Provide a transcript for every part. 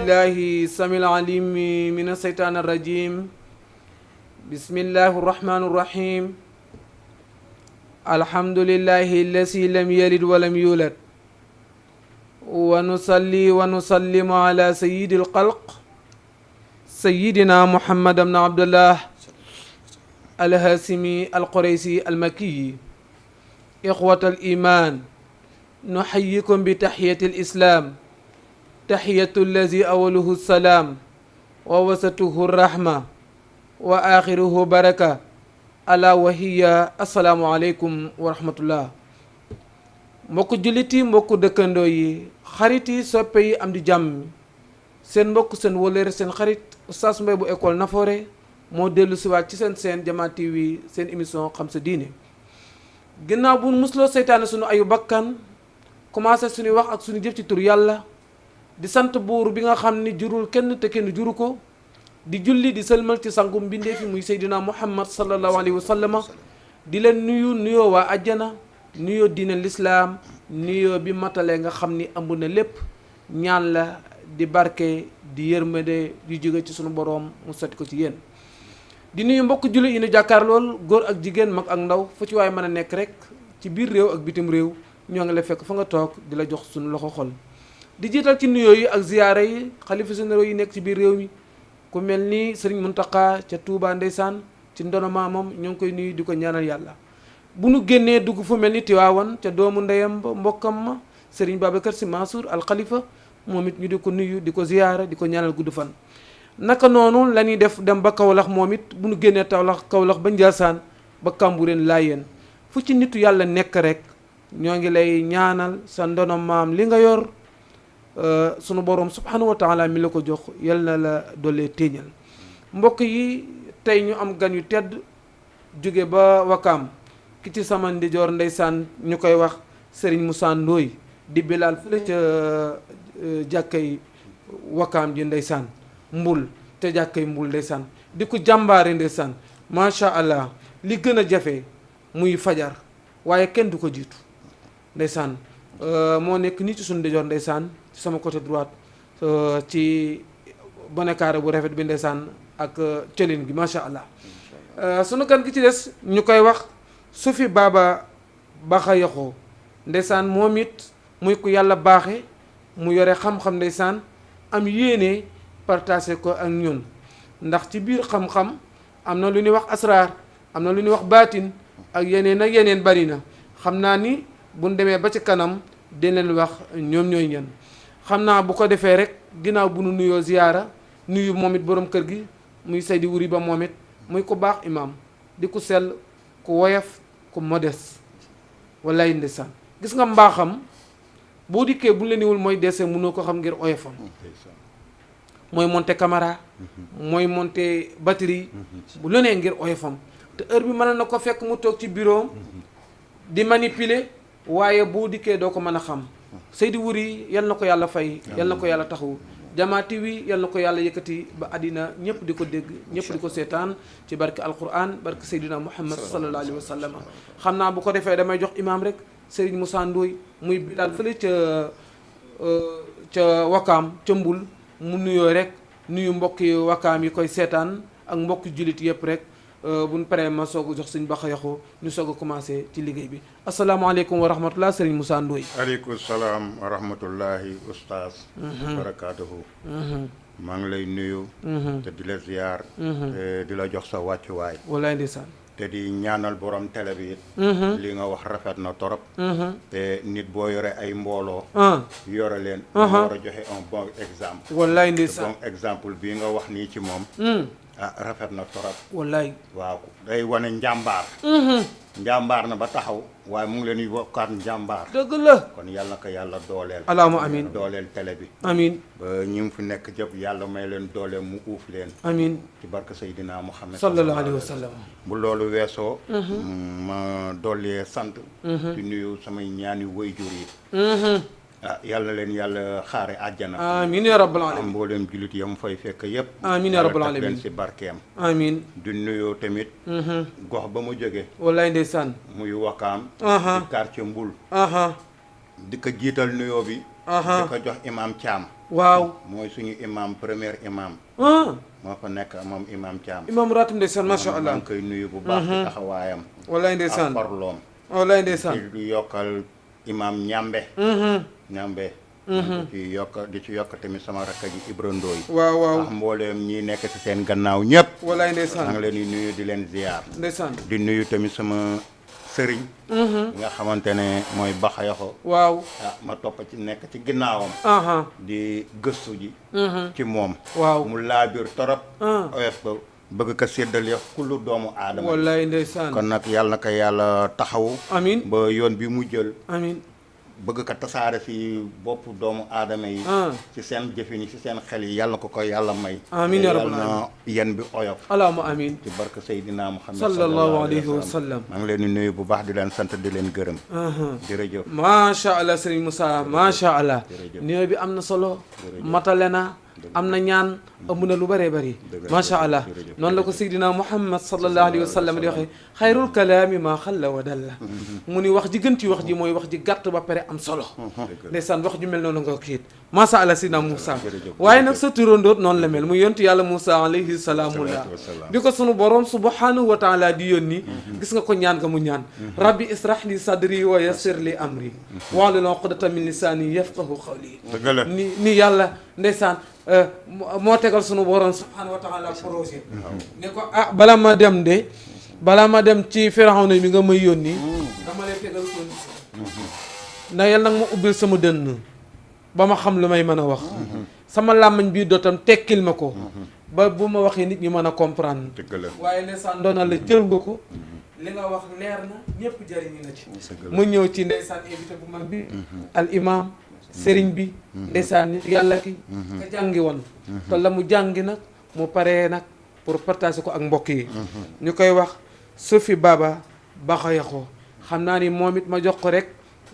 بالله السميع العليم من الشيطان الرجيم بسم الله الرحمن الرحيم الحمد لله الذي لم يلد ولم يولد ونصلي ونسلم على سيد الخلق سيدنا محمد بن عبد الله الهاشمي القريشي المكي إخوة الإيمان نحييكم بتحية الإسلام تحية الذي أوله السلام ووسطه الرحمة وآخره بركة ألا وهي السلام عليكم ورحمة الله mbokk julliti mbokk dëkkandoo yi xarit yi soppe yi am di jàmm seen mbokk seen wóllëre seen xarit Oustaz Mbaye bu école Nafoore moo dellu siwaat ci seen Jama TV seen émission xam sa diine ginnaaw bu musloo seytaane suñu ayu bakkan commencé suñuy wax ak suñu jëf ci tur yàlla di sant buur bi nga xam ni jurul kenn te kenn juru ko di julli di sëlmal ci sangu mbindee fi muy Seydina Muhammad sallallahu alayhi wa sallama di leen nuyoo waa àjjana nuyoo diine lislaam nuyoo bi matale nga xam ni ëmb na lépp ñaan la di barke di yërmande di jóge ci sunu boroom mu sotti ko ci yéen di nuyu mbokk julli yi ñu jàkkaar lool góor ak jigéen mag ak ndaw fu ci waay mën a nekk rek ci biir réew ak bitim réew ñoo ngi la fekk fa nga toog di la jox suñu loxo xol di jiital ci nuyoo yi ak ziyaara yi xalifa généraux yi nekk ci biir réew mi ku mel ni Sëriñ Muntaqa ca Touba ndeysaan ci ndono maamam ñoo ngi koy nuyu di ko ñaanal yàlla bu nu génnee dugg fu mel ni Tiwaawan ca doomu ndeyam ba mbokkam ma Sëriñ Babacar Sy Mansour al Khalifa moom it ñu di ko nuyu di ko ziyaara di ko ñaanal gudd fan naka noonu la ñuy def dem ba Kaolack moom it bu nu génnee Kaolack ba Njaasaan ba Kambureen Laayeen fu ci nitu yàlla nekk rek ñoo ngi lay ñaanal sa ndono maam li nga yor sunu borom subhanahu wa taala mi la ko jox yal na la doole téeñal mbokk yi tey ñu am gan yu tedd jóge ba Wakaam ki ci sama ndijoor ndeysaan ñu koy wax Serigne Moussa Ndoye di bilaal fële ca jàkkay Wakaam ji ndeysaan mbul te jàkkay mbul ndeysaan di ko jàmbaare ndeysaan macha allah li gën a jafe muy fajar waaye kenn du ko jiitu ndeysaan moo nekk nii ci suñu ndijoor ndeysaan ci sama côté droite ci bonekaare bu rafet bi ndeysaan ak cëlin gi macha allah sunu gan gi ci des ñu koy wax Sufi Baba Bakhayakhou ndeysaan moom it muy ku yàlla baaxe mu yore xam-xam ndeysaan am yéene partagé ko ak ñun ndax ci biir xam-xam am na lu ñuy wax asraar am na lu ñuy wax baatin ak yeneen bari na xam naa ni buñ demee ba ci kanam dina leen wax ñoom ñooy ñan xam naa bu ko defee rek ginnaaw bu nu nuyoo ziyaara nuyu moom it borom kër gi muy Seydi Wuri Ba moom it muy ku baax imaam di ku sell ku woyof ku modeste wallaay ndeysaan gis nga mbaaxam boo dikkee bu la niwul mooy dese mënoo ko xam ngir oyofam mooy monter caméra mooy monter batterie bu lu nee ngir oyofam te heure bi mën na ko fekk mu toog ci bureau di manipuler waaye boo dikkee doo ko mën a xam Seydi Wuri yal na ko yàlla fay yal na ko yàlla taxawu Jama TV yal na ko yàlla yëkkati ba àddina ñëpp di ko dégg ñëpp di ko seetaan ci barke alquran barke Seydina Muhammad sallallahu alayhi wa sallam xam naa bu ko defee damay jox imaam rek Serigne Moussa Ndoye muy bilaal fële ca Wakaam ca Mbul mu nuyoo rek nuyu mbokki Wakaam yi koy seetaan ak mbokki jullit yëpp rek bu ñu paree ma soog a jox Sëñ Bakhayakhou ñu soog a commencé ci liggéey bi asalaamaaleykum wa rahmatullah Serigne Moussa Ndoye. aleykum salaam wa rahmatullahi oustaz. barakaatuhu. maa ngi lay nuyu. te di la ziar. te di la jox sa wàccuwaay. walaay ndeysaan. te di ñaanal borom télé bi it. li nga wax rafet na torop. te nit boo yore ay mbooloo. yore leen. nga war a joxe un bon exemple. walaay ndeysaan bon exemple bii nga wax nii ci moom. rafet na torop. wallaay waaw day wane njàmbaar. njàmbaar na ba taxaw waaye mu ngi leen di bokkaat njàmbaar. dëgg la kon yàlla ko yàlla dooleel. allahumma amiin dooleel télé bi. amiin ba ñi fi nekk jëpp yàlla may leen dooleel mu uuf leen. amiin ci barke Seydina Muhammad sallallahu alayhi wa sallam. bu loolu weesoo. ma doolee sant. di nuyu samay ñaani waajur yi. yàlla leen yàlla xaare àjjana. amiin ya rabbal alamin. am mboolem jullit yam fay fekk yëpp. amiin ya rabbal alamin leen si barkeem. amiin di nuyoo tamit. gox ba mu jóge wallaay ndeysaan. muy Wakaam. di quartier Mbul. di ko jiital nuyoo bi di ko jox imam Thiam. waaw mooy suñu imam premier imam. moo fa nekk moom imam Thiam. imam ratib ndeysaan macha allah maa ngi koy nuyu bu baax ci taxawaayam. wallaay ndeysaan ak farloom. wallaay ndeysaan di yokkal imam Ñambe. Ñambe. di ci yokk tamit sama rakk ji Ibra Ndooy. waaw waaw ndax mbooleem ñi nekk ci seen gannaaw ñëpp. wallaay ndeysaan maa ngi leen di nuyu di leen ziar. ndeysaan di nuyu tamit sama sëriñ. nga xamante ne mooy Baxayaxo. waaw ma topp ci nekk ci ginnaawam. di gëstu ji. ci moom. waaw mu laabir torop. oyof ba bëgg ko séddale kullu doomu aadama. wallaay ndeysaan kon nag yàlla na ko yàlla taxawu. amiin ba yoon bi mu jël. amiin bëgg ko tasaare ci boppu doomu aadama yi. ci seen jëfin yi ci seen xel yi yàlla na ko yàlla may. amiin yaa rabbal aalamiin yàlla na yen bi oyof. allahumma amiin ci barke Seydina Muhammad sallallahu alayhi wa sallam. maa ngi leen di nuyu bu baax di leen sant di leen gërëm. jërëjëf. macha allah Serigne Moussa macha allah. nuyoo bi am na solo. matale na am na ñaan ëmb na lu bëree bëri. macha allah noonu la ko Seydina Muhammad sallallahu alayhi wa sallam di waxee xayrul kalaami maa xalla wa dalla. mu ni wax ji gën ci wax ji mooy wax ji gàtt ba pare am solo. ndeysaan wax ju mel noonu nga kiit macha allah Seydina Moussa. waaye nag sa turandoot noonu la mel mu yontu yàlla Moussa alayhi salaamullah bi ko sunu borom subhanahu wa taala di yónni. gis nga ko ñaan nga mu ñaan. rabbi israh li sadri wa yassir li amri. wahlul uqdatan min lisaani yafqahu qawli. ni yàlla ndeysaan moo tegal sunu borom subhanahu wa taala projet. ne ko bala ma dem ci Firawna mi nga may yónni. dama lay tegal condition. ndax yàlla nag ma ubbil sama dënn ba ma xam lu may mën a wax. sama làmmiñ bii dootam tekkil ma ko. ba bu ma waxee nit ñi mën a comprendre. waaye ndeysaan doona la jël nga ko. li nga wax leer na ñëpp jëriñu na ci. mu ñëw ci ndeysaan invité bu mag bi. al imam sëriñ bi. ndeysaan yàlla ki. nga jàngi woon. te la mu jàngi nag mu paree nag pour partager ko ak mbokk yi. ñu koy wax Sophie Baba Baxayaxo xam naa ni moom it ma jox ko rek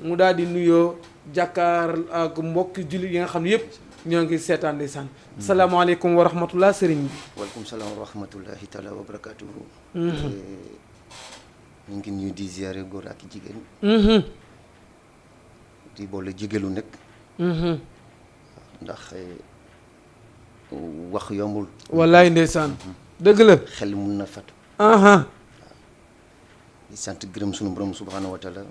mu daal di nuyoo jàkkaar ak mbokki jullit yi nga xam ne yëpp ñoo ngi seetaan ndeysaan. salaamaaleykum wa rahmatullah sëriñ bi. waaleykum salaam wa rahmatullahi taala wa barakatuhu. ñu ngi nuyu di ziare góor ak jigéen. di boole jigéelu nekk. ndax wax yombul. wallaay ndeysaan. dëgg la. xel mun na fatu. di sant gërëm sunu borom subhanahu wa taala.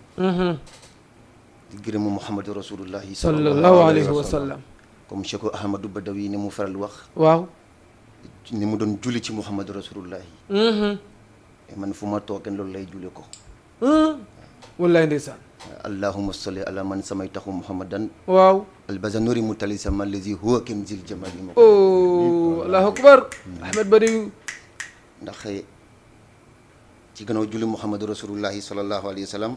di gërëm Muhammadu rasulullahi sallallahu alayhi wa sallam. comme Cheikh Ahmadou Badawi ni mu faral wax. waaw. ni mu doon julli ci Muhammadu rasulullahi. man fu ma toogee loolu lay julli ko. wallaay ndeysaan. allahumma salli ala man samaytahu muhammadan. waaw. albazanuri mutalisama allazi huwa kanzil jamali. allahu akbar. Ahmed Badawi. ndax ci gannaaw julli Muhammadu rasulullahi sallallahu alayhi wa sallam.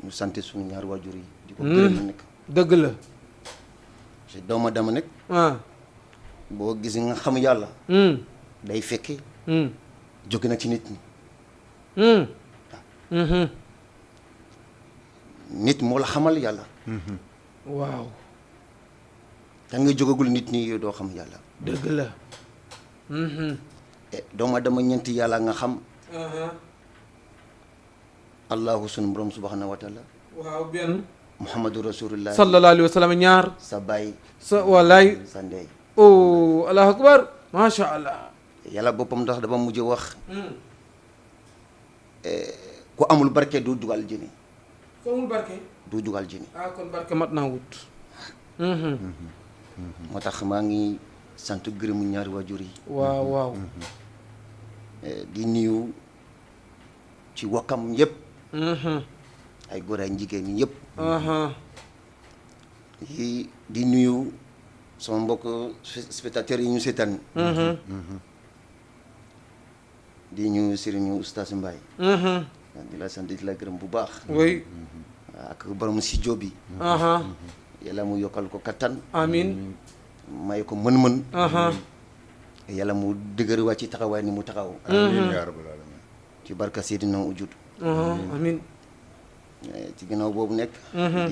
ñu sant suñu ñaari waajur yi. di ko gërëm nekk. dëgg la. te doomu aadama nekk. boo gis nga xam yàlla. day fekke. jóge na ci nit ñi. nit moo la xamal yàlla. waaw. da nga jógagul nit ñi doo xam yàlla. dëgg la. doomu aadama ñeenti yàlla nga xam. allahu sunu borom subhanahu wa taala. waaw benn. muhammadu rasulullah. sallallahu alayhi wa sallam ñaar. sa baay. sa walaay. sa ndey. allahu akbar. macha allah. yàlla boppam ndax dafa mujj wax. ku amul barke du dugal jëni. ku amul barke. du dugal jëni. kon barke mat naa wut. moo tax maa ngi sant gërëmu ñaari waajur yi. waaw waaw. di nuyu ci wakkam yëpp. ay góor ay jigéen ñi yëpp. di nuyu sama mbokk spectateurs yi ñu seetaan. di ñu sëriñu Oustaz Mbaye. di la sant di la gërëm bu baax. oui. ak borom si jóob bi. yàlla mu yokkal ko kattan. amiin. may ko mën-mën. yàlla mu dëgër waa ci taxawaay ni mu taxaw. amiin yaa rabbal aalamiin. ci barka Seydina Ujud. amiin. ci ginnaaw boobu nekk.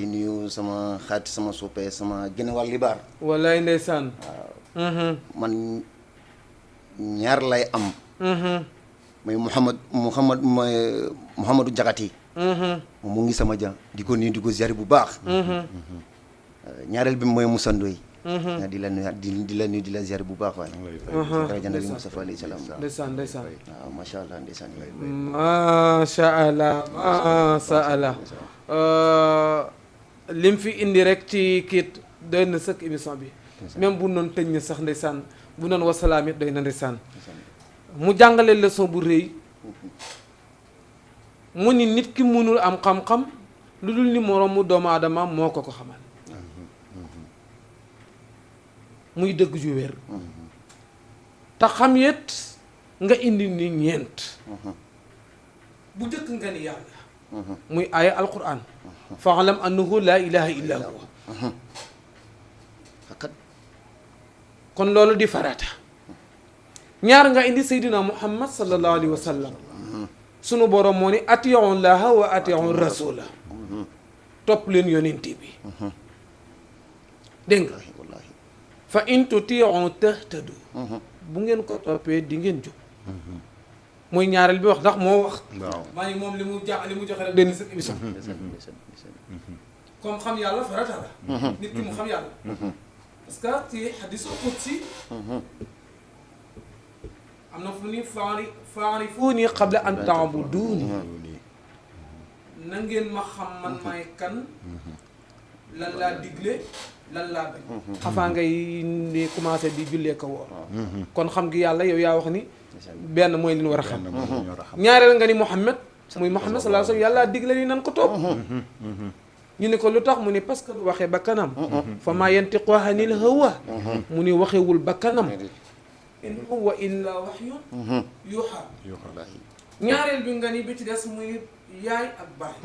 di nuyu sama xarit sama soppe sama gën wàll libaar. wallaay ndeysaan. waaw. man ñaar lay am. mooy Mouhamadou Diakhaté. mu ngi sama ja di ko nuyu di ko ziar bu baax. ñaareel bi mooy Moussa Ndoye di la nuyu di la nuyu di la ziar bu baax waay rajo Nabi Mustafa alayhi salaam ndeysaan waaw macha allah ndeysaan macha allah lim fi indi rek ci kiit doy na sëkk émission bi même bu noonu tëj na sax ndeysaan bu noonu wasalaam it doy na ndeysaan mu jàngale leçon bu rëy mu ni nit ki mënul am xam-xam lu dul ni moroomu doomu aadama moo ko xamal muy dëgg ju wér te xam yet nga indi ni ñeent bu jëkk nga ni yàlla muy aaya alquran fa'lam annahu laa ilaha illa huwa kon loolu di farata ñaar nga indi seydina muhammad sallallahu alayhi wa sallam sunu borom moo ni atiyu llaha wa atiyu rasula topp leen yonent bi dégg nga fa in tuti'u tahtadu bu ngeen ko toppee di ngeen jóg mooy ñaareel bi wax ndax moo wax maa ngi moom li mu joxe rek benn sa émission comme xam yàlla farata la nit ki mu xam yàlla parce que ci hadiisul qudsi am na fu ni fa'rifuuni qabla an ta'buduuni na ngeen ma xam man maay kan lan laa digle lan laa bañ avant ngay ni commencé di jullee ko woor kon xam gi yàlla yow yaa wax ni benn mooy li ñu war a xam ñaareel nga ni Muhammad muy Muhammad sallallahu alayhi wa sallam yàlla digle ni nan ko topp ñu ne ko lu tax mu ni parce que du waxee ba kanam fa maa yantiqu anil hawa mu ni waxewul ba kanam in huwa illa wahyun yuha ñaareel bi nga ni bi ci des muy yaay ak baay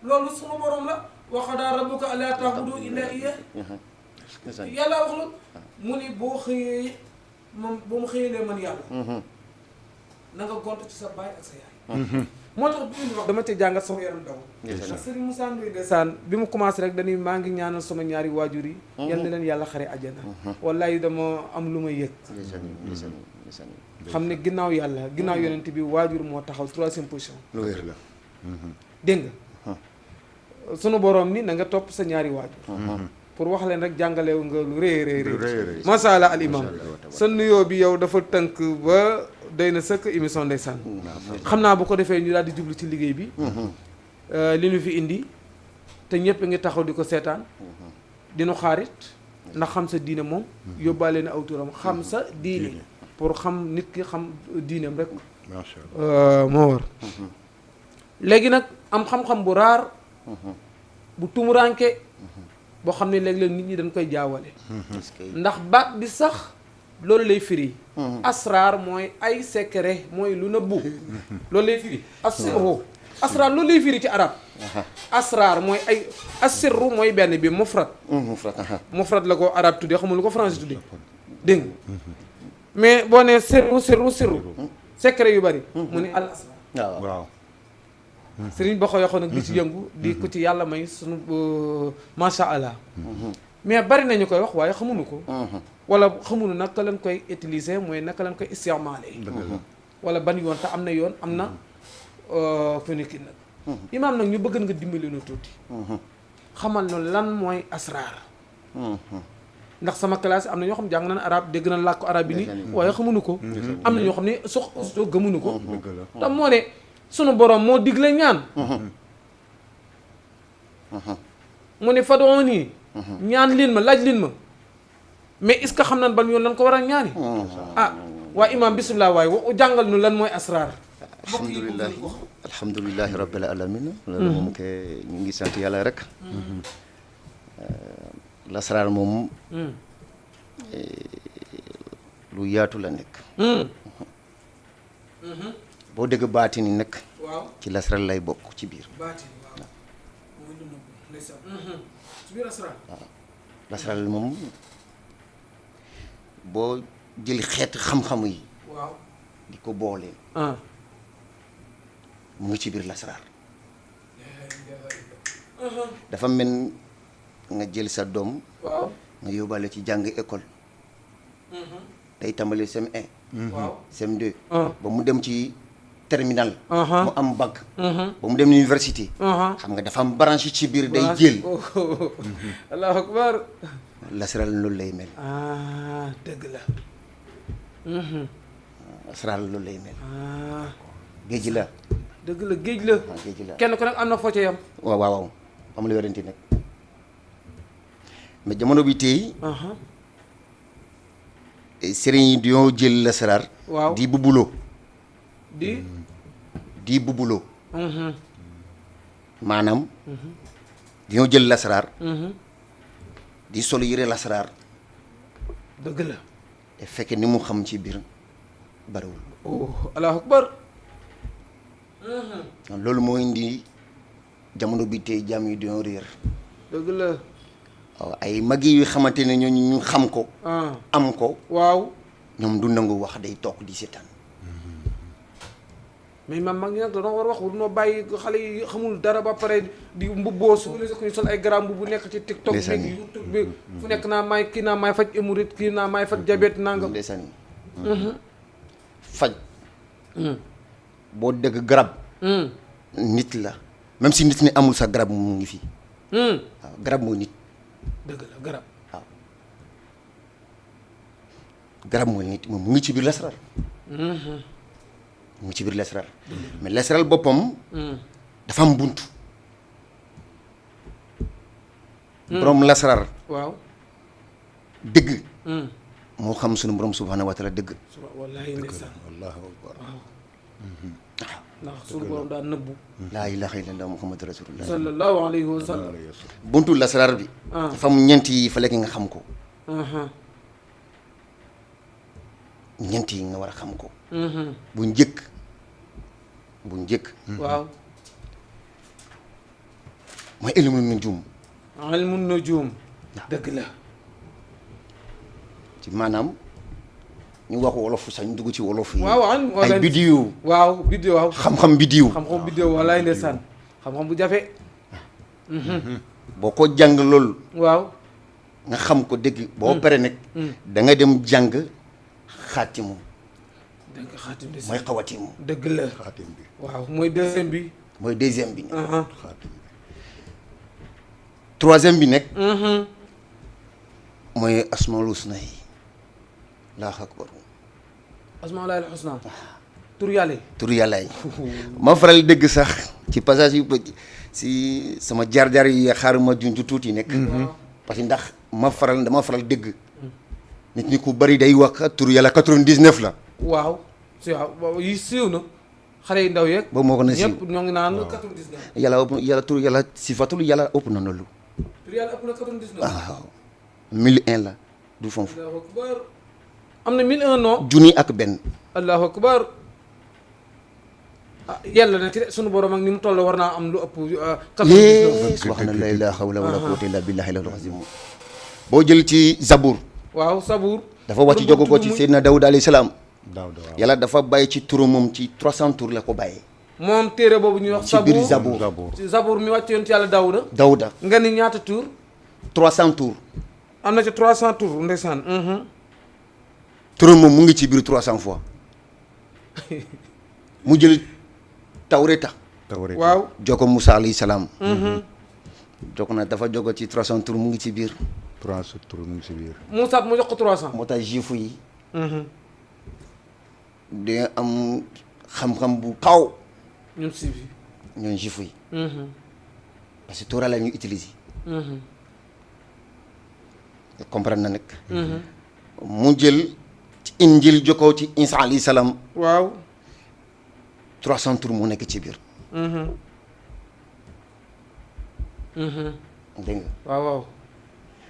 loolu sunu borom la wa qadaa rabbuka allaa ta'budu illaa iyyaahu yàlla wax la mu ni boo xëyee moom boo mu xëyee man yàlla na nga gont ci sa baay ak sa yaay moo tax bi ñu wax dama ca jàngat sama yaram daw Serigne Moussa Ndoye ndeysaan bi mu commencé rek dañuy maa ngi ñaanal sama ñaari waajur yi yal na leen yàlla xare àjjana wallaay dama am lu ma yëg xam ne ginnaaw yàlla ginnaaw yonent bi waajur moo taxaw 3e position lu wér la dégg nga sunu borom ni na nga topp sa ñaari waajur pour wax leen rek jàngale nga lu rëy masha Allah al imam sa nuyoo bi yow dafa tënk ba doy na sëkk émission ndeysaan xam naa bu ko defee ñu daal di jublu ci liggéey bi li ñu fi indi te ñëpp ngi taxaw di ko seetaan dinu xaarit ndax xam sa diine moom yóbbaale na aw turam xam sa diine pour xam nit ki xam diineem rek moo war léegi nag am xam-xam bu raar bu tumuranke boo xam ne léeg-léeg nit ñi dañ koy jaawale ndax baat bi sax loolu lay firi asraar mooy ay secret mooy lu nëbbu loolu lay firi asirru asraar loolu lay firi ci arab asraar mooy ay asirru mooy benn bi mufrad la ko arab tuddee xamul lu ko français tuddee dégg nga mais boo nee sirru secret yu bari mu ne al asraar waaw sëriñ ba ko yoxoon nag di ci yëngu di ko ci yàlla may sunu masha Allah mais bari nañu koy wax waaye xamuñu ko wala xamuñu naka lañ koy utiliser mooy naka lañ koy istimaale wala ban yoon te am na yoon am na fu ni kii nag imaam nag ñu bëgg nga dimbali nu tuuti xamal no lan mooy asraar ndax sama classe am na ñoo xam jàng nañ arab dégg nañ làkku arab bi nii waaye xamuñu ko am na ñoo xam ne soo gëmuñu ko tam moo ne sunu borom moo digle ñaan mu ne fadooni ñaan leen ma laaj leen ma mais est-ce que xam nañ ban yoon lan ko war a ñaani ah waa imam bisimilah waaye jàngal nu lan mooy asraar alhamdulilahi rabbil alamin loolu moom ke ñu ngi sant yàlla rek lasraar moom lu yaatu la nekk boo dégg baati ni nag ci lasraar lay bokk ci biir waaw lasraar moom boo jël xeeti xam-xam yi di ko boole mu ngi ci biir lasraar dafa mel nga jël sa doom nga yóbbaale ci jàng école day tàmbali CM1 CM2 ba mu dem ci terminal mu am bac ba mu dem université xam nga dafa am branche ci biir day jël allahu akbar lasaraar loolu lay mel dëgg la lasaraar loolu lay mel géej la dëgg la géej la géej la kenn ku nekk am na foo ca yam waaw waaw amul werante nag mais jamono bi tey sëriñ yi dañoo jël lasaraar waaw di bubuloo di bubuloo maanaam dañoo jël lasaraar di sol yëre lasaraar dëgg la te fekk ni mu xam ci biir bariwul allahu akbar loolu moo indi jamono bi tey jaam yi dañoo réer dëgg la waaw ay mag yi xamante ne ñooñu ñu xam ko am ko waaw ñoom du nangu wax day toog di seetaan mais man mag ñi nag dañoo war a wax du noo bàyyi xale yi xamul dara ba pare di mbubboo su les ko ñu sol ay garam bu nekk ci TikTok bi YouTube bi fu nekk naa maay kii naa maay faj hémorroïde kii naa maay faj diabète nangam ndeysaan faj boo dëgg garab nit la même si nit ni amul sa garab mu ngi fi waaw garab mooy nit dëgg la garab waaw garab mooy nit moom mu ngi ci biir lasaraar mu ngi ci biir lasaraar mais lasaraar boppam dafa am buntu borom lasaraar waaw dëgg moo xam sunu borom subhanahu wa taala dëgg wallahi ndeysaan allahu akbar ndax sunu borom daa nëbbu laa ilaha illallah muhammadu rasulullah sallallahu alayhi wa sallam buntu lasaraar bi dafa am ñeent yi fa lekk nga xam ko ñeent yi nga war a xam ko bu njëkk waaw mooy ilmu nujum ilmu nujum dëgg la ci maanaam ñu wax wolof sax ñu dugg ci wolof yi waaw ay bidiw waaw bidiw waaw xam-xam bidiw xam-xam bidiw wallaay ndeysaan xam-xam bu jafe boo ko jàng loolu waaw nga xam ko dëgg boo pare nag da nga dem jàng xaatimu dëgg xaatim de mooy xawatimu dëgg la xaatim bi waaw mooy deuxième bi mooy deuxième bi nekk xaatim bi troisième bi nekk mooy asmaul husna yi allahu akbar asmaul husna tur yàlla yi tur yàlla yi ma faral dégg sax ci passage yu si sama jaar-jaar yi xaaruma junj tuuti nekk parce que ndax dama faral dégg nit ñi ku bari day wax tur yàlla 99 la waaw si waaw yi siiw na xale yu ndaw yeeg boobu moo ko na siiw ñëpp ñoo ngi naan 99 yàlla ëpp yàlla tur yàlla sifatul yàlla ëpp na loolu tur yàlla ëpp na 99 waaw 1001 la du foofu allahu akbar am na 1001 non junni ak benn allahu akbar yàlla na ci de sunu borom ak ni mu toll war naa am lu ëpp 99 subhanallah la hawla wala quwwata illa billahi al azim boo jël ci Zabour waaw Zabour dafa wàcc jogo ko ci Seydina Daoud alayhi salaam Daawda waaw yàlla dafa bàyyi ci turu moom ci 300 tours la ko bàyyee moom téere boobu ñuy wax ci biir Zabour Zabour mi wàcc yoon ci yàlla Daawuda Daouda nga ni ñaata tour 300 tours am na ci 300 tour ndeysaan turu moom mu ngi ci biir 300 fois mu jël Tawreta waaw joko Moussa alayhi salaam joko na dafa jogo ci 300 tours mu ngi ci biir 300 tours mu ngi si biir Moussa mu jox ko 300 moo tax juif yi dañu am xam-xam bu kaw ñun si bi ñoom juif yi parce que Torah la ñu utiliser comprendre na nag mu jël ci injil jokkoo ci Isa alayhi salaam waaw 300 tours mu nekk ci biir dégg nga waaw waaw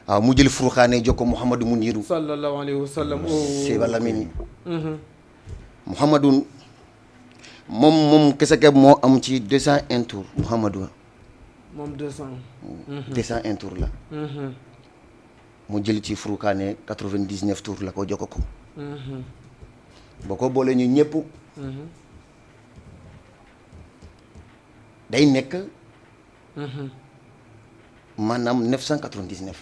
waaw mu jël Furxaane jokkoo Mouhamadou Muniru sallallahu alayhi wa sallam Seyba Lamine Mouhamadou moom kese ke moo am ci 201 tours Mouhamadou moom 200 201 tours la mu jël ci Furxaane 99 tours la ko jokko ko boo ko boolee ñu ñëpp day nekk maanaam 999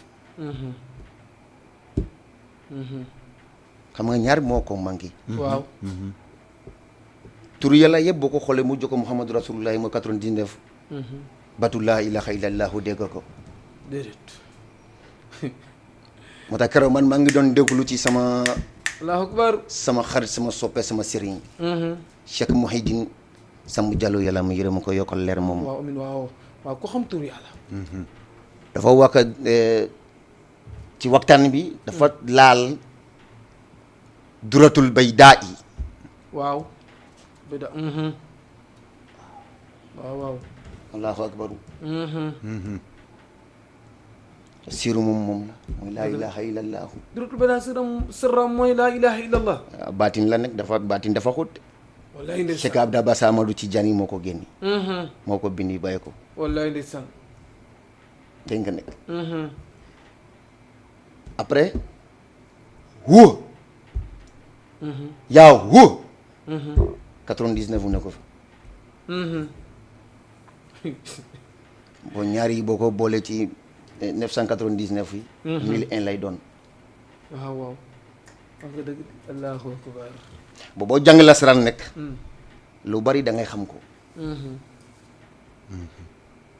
xam nga ñaar moo ko manqué waaw tur yàlla yëpp boo ko xoolee mu jokko Muhammadu Rasulullahi mooy 99 batu laa ilaha illallahu dégg ko déedéet moo tax keroog man maa ngi doon déglu ci sama allahu akbar sama xarit sama soppe sama sëriñ Cheikh Mouhidine Samb Diallo yàlla mu yërëm ko yokkal leer moom waaw amin waaw waaw ko xam tur yàlla dafa wax ci waxtaan bi dafa laal duratul baydaa yi waaw bida waaw waaw allahu akbaru siiru moom la mooy laa ilaha illallah duratul baydaa sirram mooy laa ilaha illallah baatin la nekk baatin dafa xóot wallaay ndeysaan Cheikh Abdou Abass Amadou ci jani moo ko génni moo ko bindi bàyyi ko wallaay ndeysaan dégg nga nekk après huwa yaa huwa 99 ne ko fa bon ñaari yi boo ko boolee ci 999 yi 1001 lay doon waaw waaw wax nga dëgg allahu akbar boo jàng lasaraan nekk lu bari da ngay xam ko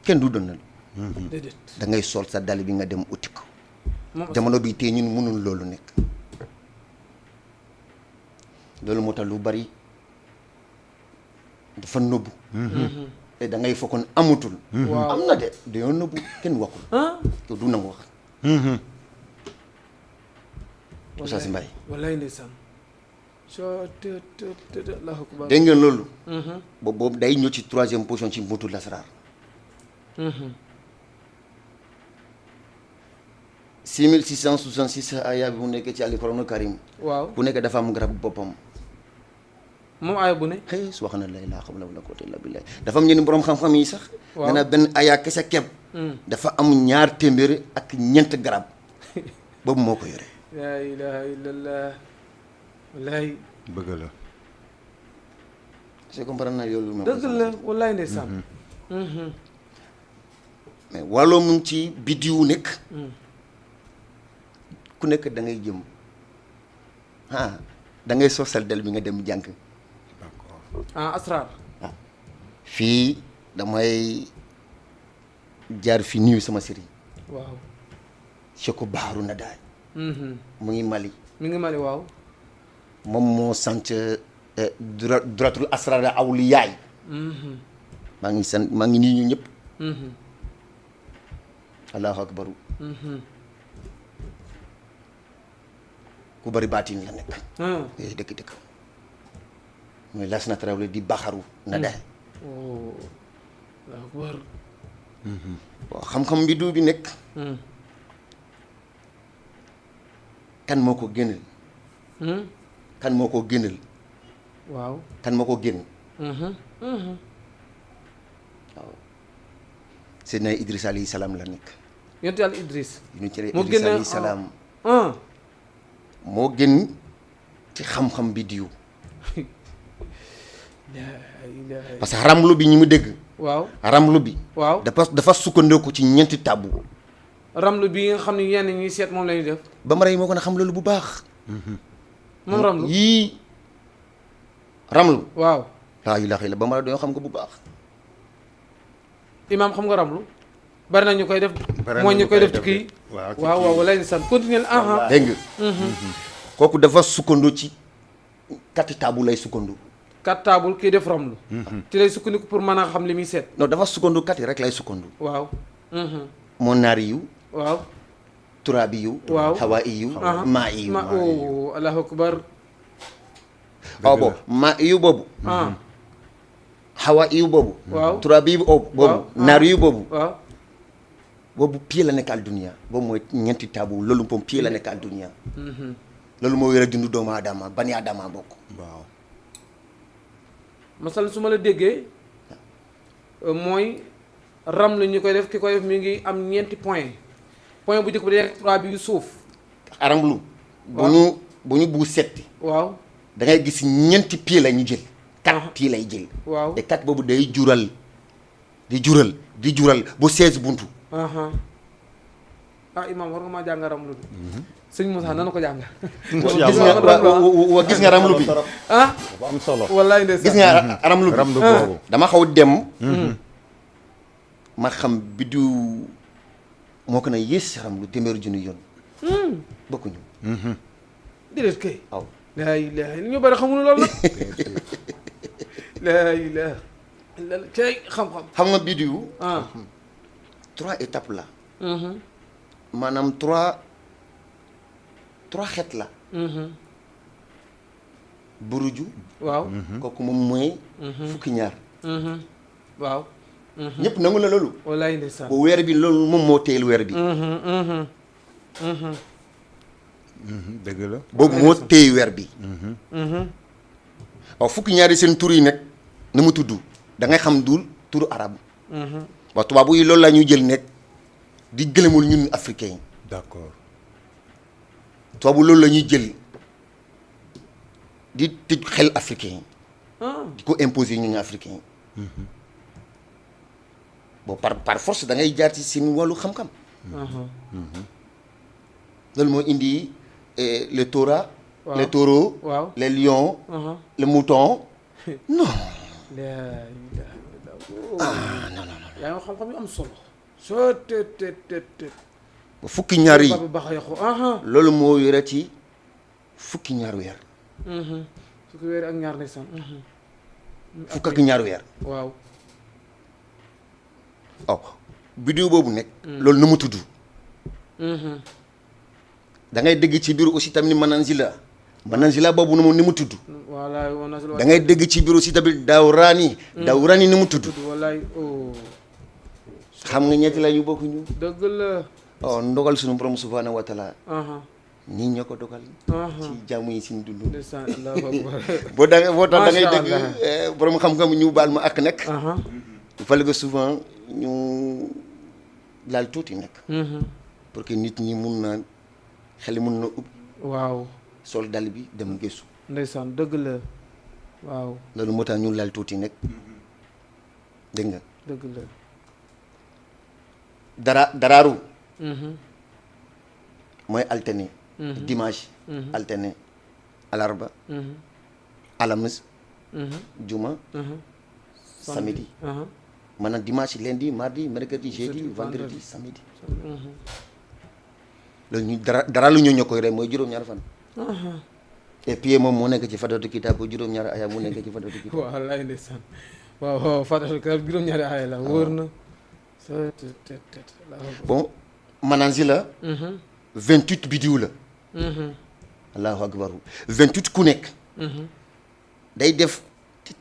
kenn du doon déedéet da ngay sol sa dal bi nga dem uti ko jamono bi tey ñun mënul loolu nekk loolu moo tax lu bari dafa nëbbu te da ngay fokkoon amutul waaw am na de dañoo nëbbu kenn waxul te du nangu wax Oustaz Mbaye wallaay ndeysaan allahu akbar dégg ngeen loolu boobu day ñëw ci 3e position ci mbuutu lasraar 6666 aya bi mu nekkee ci alxuraanu karim waaw bu nekk dafa am garab boppam moom aaya bu ne xëy su wax na la ilaha illallah quwwata illa billah dafa am ñenn borom xam-xam yi sax waaw nee na benn aya kese kepp dafa am 2 téeméer ak ñeent garab boobu moo ko yore laa ilaha illallah wallaay bëgg la c'est comprendre na loolu dëgg la wallaay ndeysaan mais wàlloo mu ci biddiwu nekk ku nekk da ngay jëm da ngay sosal del bi nga dem jàng asrar fii damay jaar fi nuyu sama sëriñ waaw Cheikh Baaru na daay mu ngi Mali mi ngi Mali waaw moom moo sant duratul asrar awliyaay maa ngi sant maa ngi nii ñu ñëpp allahu akbaru ku bari baatin la nekk dëkk dëkk mooy las na trawle di baxaru na daay allahu akbar waaw xam-xam bi du bi nekk kan moo ko génnal kan moo ko génnal waaw kan moo ko génn waaw Seydina Idris alayhi salaam la nekk yonent yàlla Idris yu ci moo Idris génne alayhi salaam moo génn ci xam-xam bi diw parce que ramlu bi ñi mu dégg waaw ramlu bi waaw dafa sukkandiku ci ñeenti tabu ramlu bi nga xam ne yenn ñuy seet moom lañuy def bambara yi moo ko na xam loolu bu baax moom ramlu yii ramlu waaw laa ilaaha illa bambara dañoo xam ko bu baax imaam xam nga ramlu bari na ñu koy def mooy ñu koy def ci kii waaw waaw wala san continuer dégg nga kooku dafa sukkandu ci kati tabu lay sukkandu kat taabul kii def ramlu ci lay sukkandiku pour mën a xam li muy seet non dafa sukkandu kati rek lay sukkandu waaw moo naari yu waaw turaabi yu waaw hawa iyu maa iyu allahu akbar waaw boobu maa iyu boobu hawa iyu boobu waaw turaabi yu boobu naari yu boobu waaw boobu pied la nekk al dunia boobu mooy ñeenti tabu loolu moom pied la nekk al dunia loolu moo yore dundu doomu adama bani adama bokk waaw masal su ma la déggee mooy ram la ñu koy def ki koy def mi ngi am ñeenti point bu njëkk bi day trois bi yu suuf aramlu bu ñu bugg setti waaw da ngay gis ñeenti pied la ñu jël 4 pied lay jël waaw te 4 boobu day jural di jural bu 16 buntu imam war nga maa jàng ramlu bi sëñ Moussa nanu ko jàng gis nga ramlu bi ah bu am solo wallaay ndeysaan gis nga ramlu bi ramlu boobu dama xaw dem ma xam biddiw moo ko na yées ramlu téeméeri junni yoon bokkuñu déedéet kay waaw laa ilaha illa ñu bari xamuñu loolu nag laa ilaha illa cay xam-xam xam nga biddiw ah 3 étapes la maanaam 3 xeet la buruju waaw kooku moom mooy fukki ñaar waaw ñëpp nangu la loolu wallaay ndeysaan bu weer bi loolu moom moo téyel weer bi dëgg la boobu moo téye weer bi waaw fukki ñaari seen tur yi nag na mu tudd da ngay xam dul turu arab waaw tubaab yi loolu la ñuy jël nekk di gëlëmul ñun africain yi d'accord tubaab loolu la ñuy jël di tëj xel africain yi di ko imposer ñun africain yi bon par force da ngay jaar ci seen wàllu xam-xam loolu moo indi le taureau les taureaux waaw les lions le mouton non laa ilaha illa non yaa ngi xam-xam yu am solo soo te ba fukki ñaar yi baba bax yaxu loolu moo yore ci fukki ñaar weer fukki weer ak ñaar ndeysaan fukk ak ñaar weer waaw waaw biddiw boobu nekk loolu nu mu tudd da ngay dégg ci biir aussi tamit mananzila boobu ni mu tudd wallaay wana da ngay dégg ci biir aussi tamit dawraani ni mu tudd wallaay xam nga ñetti la ñu bokk ñu dëgg la ndogal suñu borom subhanahu wa taala ñii ñoo ko dogal ci jàmm yi suñu dund ndeysaan allahu akbar boo tax da ngay Masha dégg Allah. borom xam-xam ñu baal ma ak nekk il fallait que souvent ñu laal tuuti nekk pour que nit ñi mun na xel mun na ub waaw sol dal bi dem gëstu ndeysaan dëgg la waaw loolu moo tax ñu laal tuuti nekk dégg nga dëgg la daraaru mooy alterné dimanche alterné alarba alamis juma samedi maanaam dimanche lundi mardi mercredi jeudi vendredi samedi loolu ñu dara lu ñu koy rek mooy juróom-ñaar fan et puis moom moo nekk ci fadatu kitaab juróom-ñaari aya mu nekk ci fadatu kitaab waaw wallaay ndeysaan waaw fadatu kitaab juróom-ñaari aya la wóor na bon mananzi la 28 bidiw la allahu akbar 28 ku nekk day def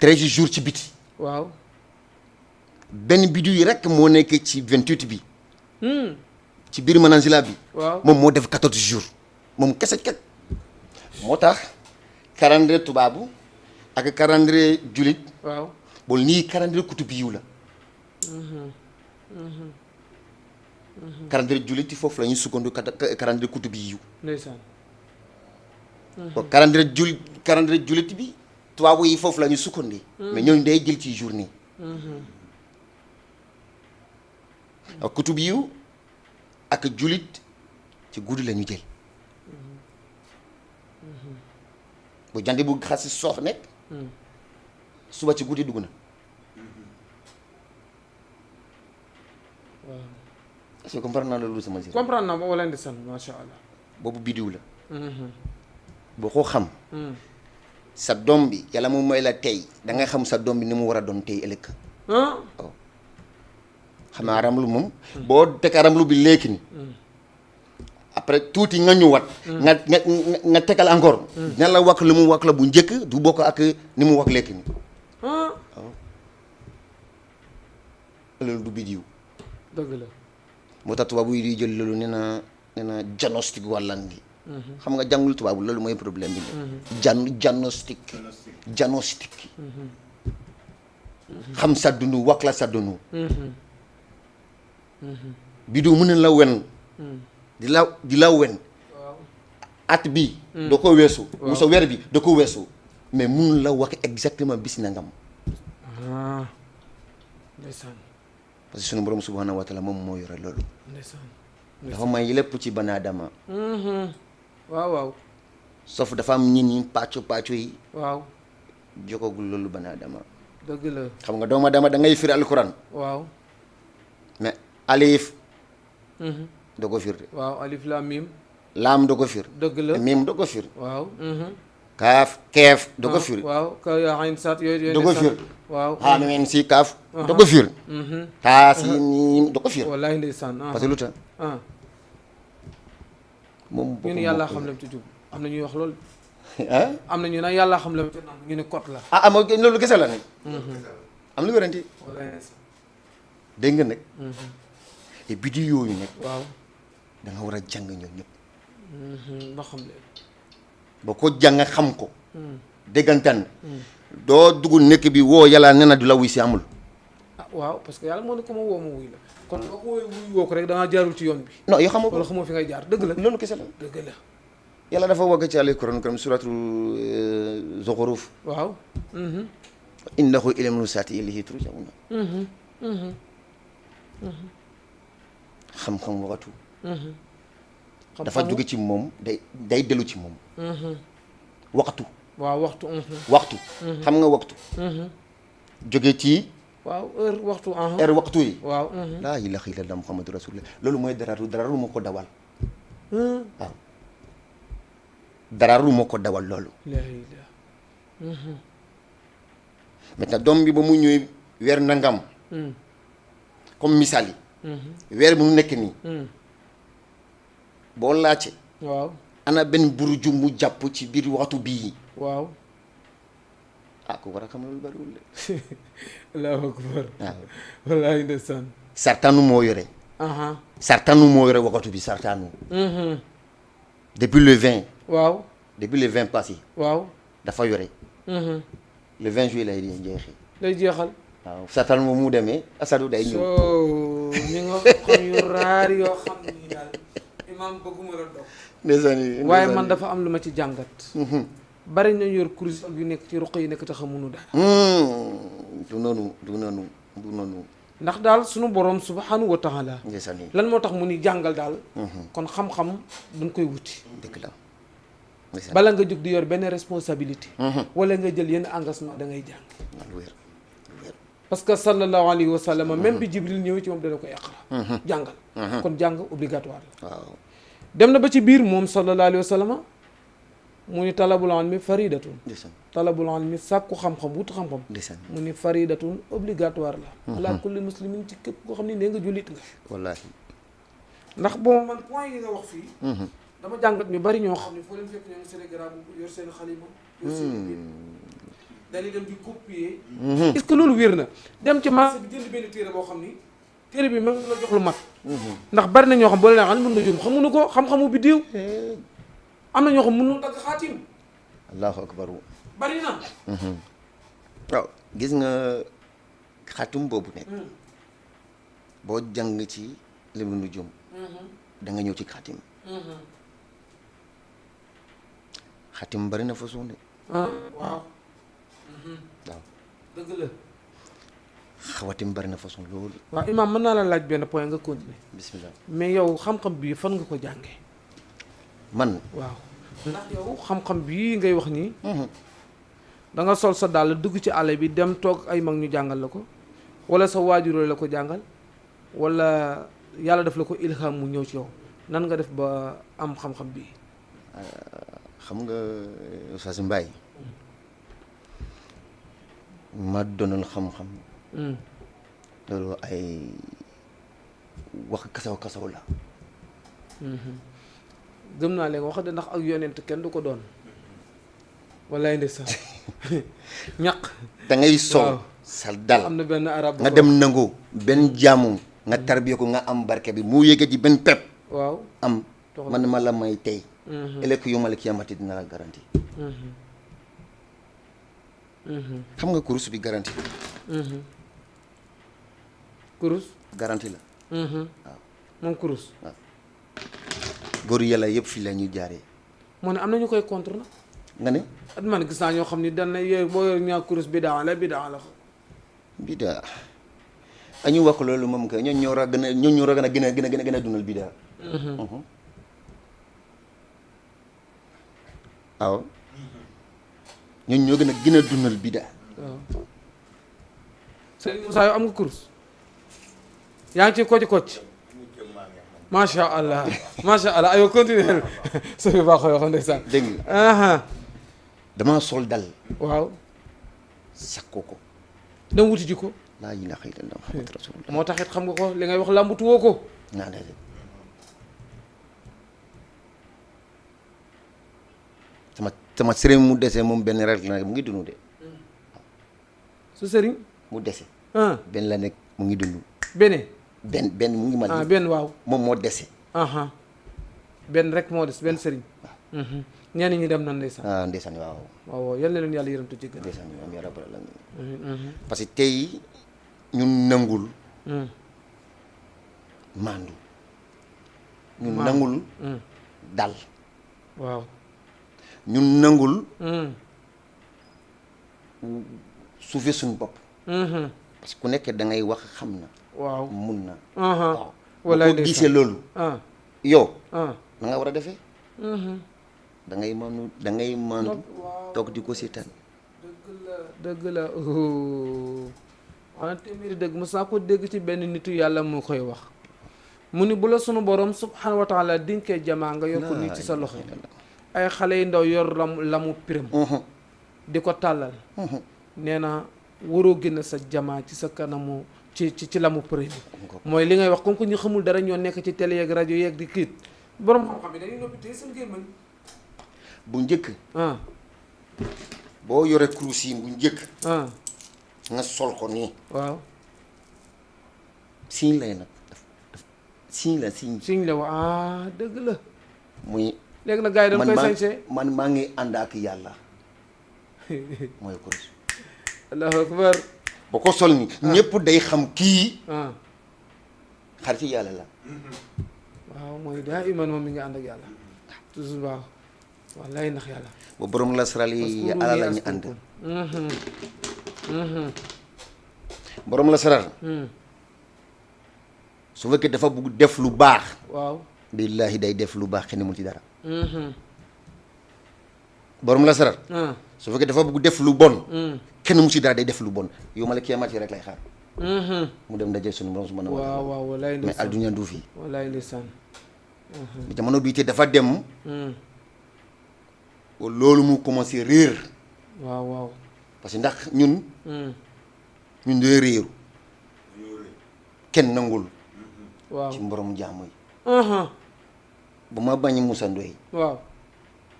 13 jours ci biti waaw benn bidiw yi rek moo nekk ci 28 bi ci biir mananzila bi waaw moom moo def 14 jours moom kese ket moo tax calendrier tubaabu ak calendrier julit waaw bool nii calendrier kutub yiw la calendrier julit foofu la ñuy sukkandu calendrier kutub yiw ndeysaan bon calendrier julit bi tubaabu yi foofu la ñuy sukkandi mais ñooñu day jël ci journée ak kutub yiw ak julit ci guddi la ñu jël bu jant bu xasi soox nekk suba ci guddi dugg na waaw est-ce que comprendre naa loolu sama si comprendre naa ba wala ndeysaan masha Allah boobu bidiw la boo ko xam sa doom bi yàlla moom mooy la tey da ngay xam sa doom bi ni mu war a doon tey ëllëg waaw xam naa ramlu moom boo teg ramlu bi léegi ni après tuuti nga ñëwaat nga tegal encore dina la wax lu mu wax la bu njëkk du bokk ak ni mu wax léegi ni waaw loolu du bidiw dëgg la moo tax tubaab yi di jël loolu nee na diagnostic wàllandi xam nga jàngul tubaab loolu mooy problème bi diagnostic xam sa dund wax la sa dund bidiw mën na la wen di la wen at bi da ko weesu mu sa weer bi da ko weesu mais mun la wax exactement bis na ngam ndeysaan parce que sunu borom subhanahu wa taala moom moo yore loolu ndeysaan dafa may lépp ci bani aadama waaw waaw sauf dafa am nit ñi pàccu yi waaw jokagul loolu bani aadama dëgg la xam nga doomu aadama da ngay firi alquran waaw mais alif da ko fir de waaw alif lam mim laam da ko fir dëgg la miim da ko fir waaw kaaf keef da ko fir waaw ka yaa ayn saat yooyu da ko fir waaw xaameen si kaaf da ko fir taa si miim da ko fir wallahi ndeysaan parce que lu tax moom ñu ne yàlla xam lam ci jub am na ñuy wax loolu ah am na ñu ne yàlla xam lam ci naan ñu ne kot la ah ama loolu kese la nag am lu wéranti wallahi ndeysaan dégg nga nag et biddiw yooyu nag waaw da nga war a jàng ñoom ñëpp ba xam leen ba ko jàng xam ko déggantaan doo dugg nekk bi woo yàlla nee na du la wuy si amul ah waaw parce que yàlla moo ne ko ma woo ma wuy la kon boo ko wuy woo ko rek da nga jaarul ci yoon bi non yoo xamoo ko wala xamoo fi ngay jaar dëgg la loolu kese la dëgg la yàlla dafa wagg ci alquran karim suratu Zuxruf waaw innahu ilmun saati ilayhi turjauna xam-xam waxatu dafa jóge ci moom day dellu ci moom waxtu waaw waxtu waxtu xam nga waxtu jóge ci waaw heure waxtu heure waxtu yi waaw laa ilaha illallah muhammadu rasulullah loolu mooy dararu moo ko dawal waaw dararu moo ko dawal loolu la ilaha maintenant doom bi ba mu ñëwee weer nangam comme misaal yi weer bi mu nekk nii boo laajte waaw ana benn buruju mu jàpp ci biir waxtu bii waaw ah ku war a xam loolu bariwul de allahu akbar waaw wallahi ndeysaan sartanu moo yore sartanu moo yore waxtu bi sartanu depuis le 20 waaw depuis le 20 passé waaw dafa yore le 20 juillet lay jeexee day jeexal waaw sartanu moom mu demee asadu day ñëw soo ñi nga xam yu raar yoo xam ni daal imaam bëgguma la dog ndeysaan waaye man dafa am lu ma ci jàngat bari nañu yor kurus yu nekk ci ruq yi nekk te xamuñu dara du noonu ndax daal sunu borom subhanahu wa taala ndeysaan yi lan moo tax mu ni jàngal daal kon xam-xam dañ koy wuti dëgg la bala nga jóg di yor benn responsabilité wala nga jël yenn engagement da ngay jàng lu wér parce que sallallahu alayhi wa sallam même bi jibril ñëwee ci moom dana ko iqra jàngal kon jàng obligatoire la waaw dem na ba ci biir moom sallallahu alayhi wa sallam mu ni talabul ilmi faridatun ndeysaan talabul ilmi sàkku xam-xam wut xam-xam ndeysaan mu ni faridatun obligatoire la ala kulli muslimin ci képp koo xam ne nee nga jullit nga wallaahi ndax bon man point yi nga wax fii dama jàngat ñu bari ñoo xam ne foo leen fekk ñoo ngi Sénégal yor seen xalima yor seen dañuy dem di copier est-ce que loolu wér na dem ci marché bi jënd benn téere boo xam ni téere bi même la jox lu mat ndax bari na ñoo xam boo leen xam mën nga jum xamuñu ko xam-xamu bi diw am na ñoo xam mënu dagg xaatim allahu akbar bari na waaw gis nga xaatim boobu nekk boo jàng ci limu nu jum da nga ñëw ci xaatim xaatim bari na façon de waaw waaw dëgg la xawatim bari na façon loolu waaw imaam mën naa la laaj benn point nga continuer bismillah mais yow xam-xam bii fan nga ko jàngee man waaw ndax yow xam-xam bii ngay wax nii da nga sol sa dàll dugg ci àll bi dem toog ay mag ñu jàngal la ko wala sa waajur la ko jàngal wala yàlla daf la ko ilham mu ñëw ci yow nan nga def ba am xam-xam bii xam nga Oustaz Mbaye ma doonal xam-xam loolu ay wax kasaw la gëm naa léegi wax de ndax ak yonent kenn du ko doon wallaay ndeysaan ñaq da ngay sol sa dal am na benn arab nga dem nangu benn jaamu nga tarbiya ko nga am barke bi mu yéege ci benn pep waaw am man ma la may tey ëllëg yomal kiyamati dina la garanti xam nga kurus bi garanti kurus garanti la waaw moom kurus waaw góor yàlla yëpp fii la ñuy jaaree moo ne am na ñu koy contre nag nga ne at man gis naa ñoo xam ni dañ na yooyu boo yor ñaa kurus bidaa la bidaa añu wax loolu moom que ñoo war a gën a gën a dundal bidaa waaw ñooñu ñoo gën a dundal bidaa. waaw sëñ Moussa yow am nga kurus yaa ngi ci kocc macha allah macha allah aywa continuer su fi baaxoo yoo xam ndeysaan dégg nga damaa sol dal waaw sakko ko dama wuti ji ko laa ilaaha illallaah Muhammad rasulullah moo taxit xam nga ko li ngay wax làmbutu woo ko naa de sama sëriñ mu dese moom benn rek la mu ngi dund de su sëriñ mu dese ah benn la nekk mu ngi dund bene benn mu ngi mal benn waaw moom moo dese benn rek moo des benn sëriñ ñenn ñi dem nan ndeysaan ndeysaan waaw waaw yal na leen yàlla yërëm tu jéggal ndeysaan am ya rabbal alamin parce que tey ñun nangul mandu ñun nangul dal waaw ñun nangul suufe suñu bopp parce que ku nekk da ngay wax xam na waaw mun na waaw wala ko gisee loolu yow na nga war a defee da ngay mandu toog di ko seetaan dëgg la xanaa téeméeri dëgg mos naa ko dégg ci benn nitu yàlla mu koy wax mu ni bu la sunu borom subhanahu wa taala dinkee jamaa nga yor ko nii ci sa loxo ay xale yu ndaw yor lamu piram di ko tàllal nee na waroo génn sa jamaa ci sa kanamu ci lamu piram mooy li ngay wax comme que ñu xamul dara ñoo nekk ci télé yeeg rajo yeeg di kiit borom xam-xam yi dañuy noppi tey seen gémmañ bu njëkk boo yore kurus yi bu njëkk nga sol ko nii waaw siñ lay nag siñ la waa dëgg la muy léegi nag gars yi dañ koy sañsee man maa ngi ànd ak yàlla mooy kurus allahu akbar boo ko sol ni ñëpp day xam kii xaritu yàlla la waaw mooy daa iman moom mi ngi ànd ak yàlla toujours waaw wallaay ndax yàlla ba borom la saral yi ala la ñu ànd borom la saral su fekkee dafa bugg def lu baax waaw billaahi day def lu baax kenn mu ci dara borom la saral su fekkee dafa bugg def lu bon kenn mu ci dara day def lu bon yow ma la kiyamat yi rek lay xaar mu dem daje suñu borom subhanahu wa taala waaw wallaay mais adduna du fi wallaay ndeysaan jamono bii te dafa dem loolu mu commencé réer waaw parce que ndax ñun dee réeru kenn nangul waaw ci mborom jaamu yi ba ma bañ Moussa Ndoye waaw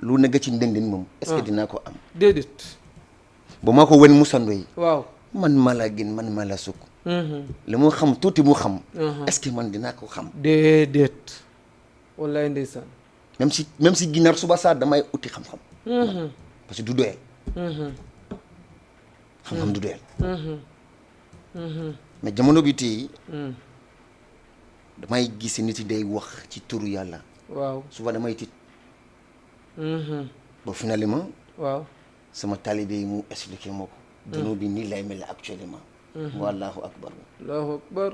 lu nekk ci ndëndin moom est-ce que dinaa ko am déedéet ba ma ko wen Moussa Ndoye waaw man ma la gën man ma la sukk li mu xam tuuti mu xam est-ce que man dinaa ko xam déedéet wallaay ndeysaan même si ginaar suba saa damay uti xam-xam parce que du doyel xam-xam du doyel mais jamono bi tey damay gis nit yi day wax ci turu yàlla waaw suba damay tiit ba finalement waaw sama talibé yi mu expliqué moo ko dunu bi nii lay mel actuellement wallahu akbar allahu akbar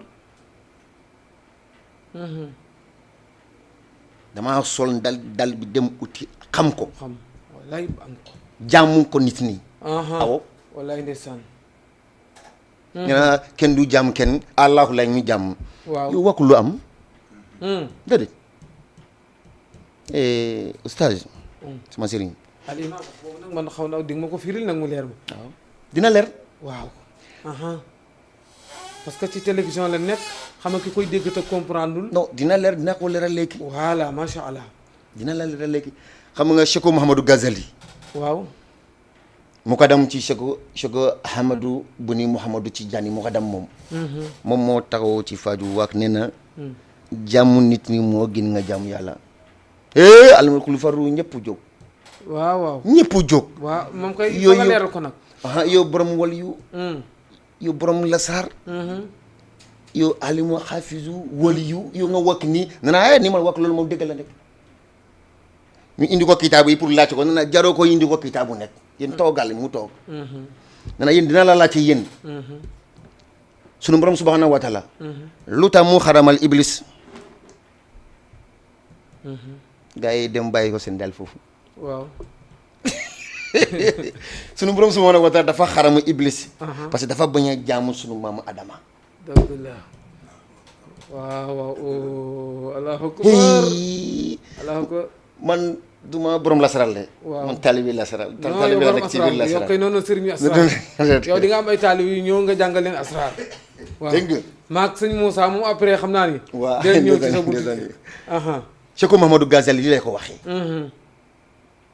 damaa sol dal bi dem uti xam ko xam wallaay am ko jàmmu ko nit nii awo wallaay ndeysaan ñu ne kenn du jàmm kenn allahu lay ñu jàmm waaw yow wakku lu am déedéet oustaz sama sëriñ alima boobu nag man xaw na di nga ma ko firil nag mu leer ma waaw dina leer waaw parce que ci télévision la nekk xam nga ki koy dégg te comprendre non dina leer dina ko leeral léegi voilà macha allah dina la leeral léegi xam nga Cheikh Mouhamadou Ghazali waaw mu ko dem ci Cheikh Ahmadou Buni Mouhamadou ci jani mu ko dem moom moo taxaw ci faju waak nee na jàmm nit ñi moo gën nga jàmm yàlla almalkulu faru ñëpp jóg waaw ñëpp jóg waaw moom koy yow nga leeral ko nag yow borom wal yow borom lasaar yow alimu xaafisu wali yow nga wakk nii nanaa ni mal wakk loolu moom dëgg la nekk ñu indi ko kitaabu yi pour laajte ko nana jaroo ko indi ko kitaabu nekk yéen toogal mu toog nana yéen dina la laajte yéen sunu borom subhanahu wa taala lu tax mu xaramal iblis gars yi dem bàyyi ko seen dal foofu. waaw. sunu borom subhanahu wa taala dafa xaramu iblis. parce que dafa bañ a jaamu sunu maamu Adama. dëgg la waaw waaw allahu akbar allahu akbar. man duma borom lasaral de. waaw man taalibi lasaral. non yow taalibi la borom nekk ci biir asraar yow lasaral. kay noonu sëriñ asraar yow di nga am ay taalib yu ñëw nga jàngal leen asraar. waaw dégg nga. maag sëñ Moussa moom après xam naa ni. waaw day ñëw ci sa buntu. Cheikh Mahamadou Ghazali li lay ko waxee.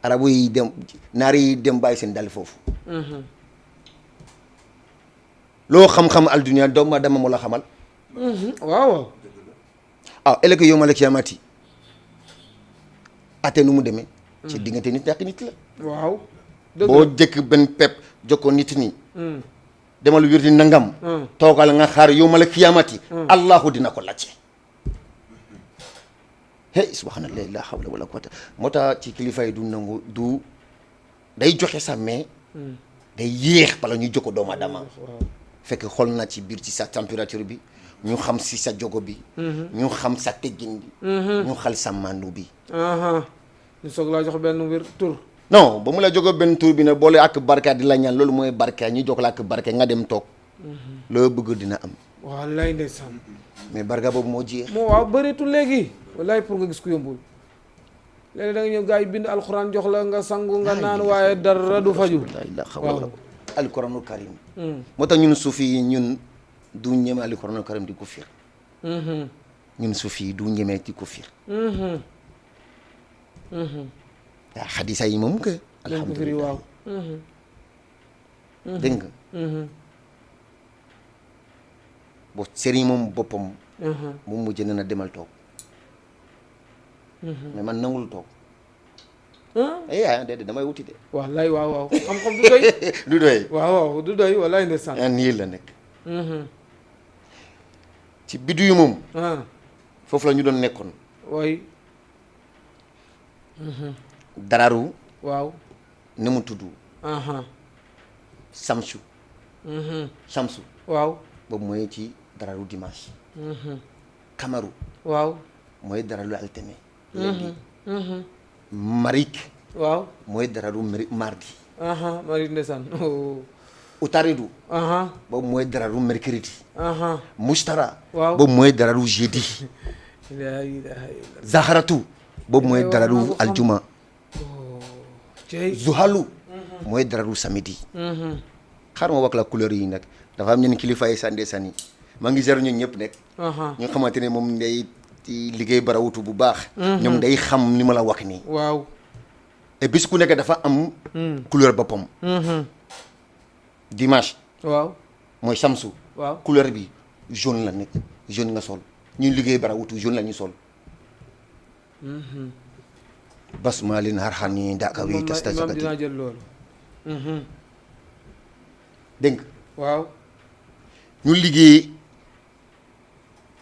arabu yi dem naar yi dem bàyyi seen dal foofu. loo xam-xam aldunia doomu aadama moo la xamal. waaw waaw. ah ëllëg yow ma la kiyaamati ate nu mu demee. ci diggante nit ak nit la. waaw. boo jëkk benn pep jokkoo nit ñi. demal wir di nangam. toogal nga xaar yow ma la kiyaamati. allahu dina ko laajte. hey subhanallah la hawla wala quwwata moo tax ci kilifa yi du nangu du day joxe sax mais day yéex bala ñuy jokko doomu aadama fekk xool na ci biir ci sa température bi ñu xam si sa jogo bi ñu xam sa teggin bi ñu xal sa mandu bi ñu soog laa jox benn wér tur non ba mu la jogo benn tur bi ne boole ak barka di la ñaan loolu mooy barka ñu jox la ak barke nga dem toog loo bëgg dina am wallaay ndeysaan mais barka boobu moo jeex moo waaw bëreetul léegi wallaay pour nga gis ku yombul léegi da nga ñëw gars yi bind alxuraan jox la nga sangu nga naan waaye dara du faju waaw alquranul karim moo tax ñun suufi yi ñun du ñeme alquranul karim di ko fiir ñun suufi yi du ñeme di ko fiir waaw xadisa yi moom que alhamdulilah waaw dégg nga bo sëriñ moom boppam moom mujj na demal toog mais man nangul toog déedéet damay wuti de wallaay waaw waaw xam-xam du doy du doy waaw waaw du doy wallaay ndeysaan nii la nekk ci biddu yu moom foofu la ñu doon nekkoon way dararu waaw ni mu tudd samsu samsu waaw boobu mooy ci dararu dimanche kamaru waaw mooy dararu altine lundi marik waaw mooy dararu mardi marik ndeysaan utaridu boobu mooy dararu mercredi mustara waaw boobu mooy dararu jeudi la ilaha illa zaharatu boobu mooy dararu aljuma zuhalu mooy dararu samedi xaar ma wax la couleur yi nag dafa am ñenn kilifa yi sànde sànni maa ngi zero ñun ñëpp nekk ñu xamante ne moom day ci liggéey barawutu bu baax ñoom day xam ni ma la wax nii waaw et bis ku nekk dafa am couleur boppam dimanche waaw mooy samsu waaw couleur bi jaune la nekk jaune nga sol ñun liggéey barawutu jaune la ñu sol bas maa leen xar xar ñi daaka wi testa imam dinaa jël loolu dégg nga waaw ñu liggéey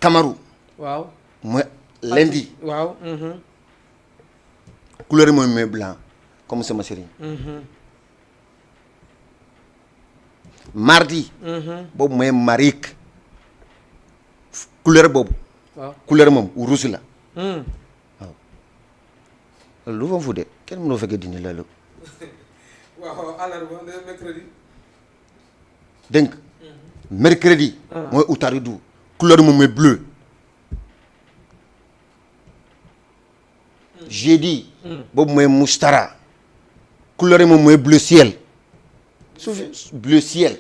kamaru waaw mooy lundi waaw couleur mooy mooy blanc comme sama sëriñ mardi boobu mooy marik couleur boobu waaw couleur moom rouge la waaw lu fa fu de kenn mënoo fekkee dindi loolu waaw àllarba mercredi dégg nga mercredi mooy utaridu couleur moom mooy bleu jeudi boobu mooy mustara couleur moom mooy bleu ciel suuf bleu ciel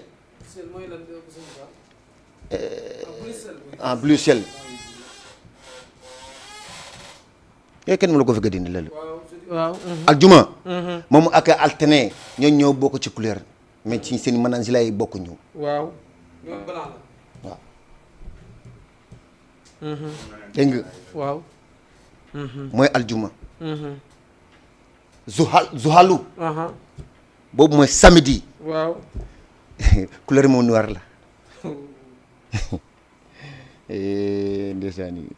bleu ciel yooyu kenn mënu ko fekk dindi loolu waaw aljuma moom ak altine ñoo bokk ci couleur mais ci seen manangi lay bokk ñu waaw ñoom blanc la waaw dégg nga waaw mooy aljuma zuhalu boobu mooy samedi waaw couleur moom noir la ndeysaan yi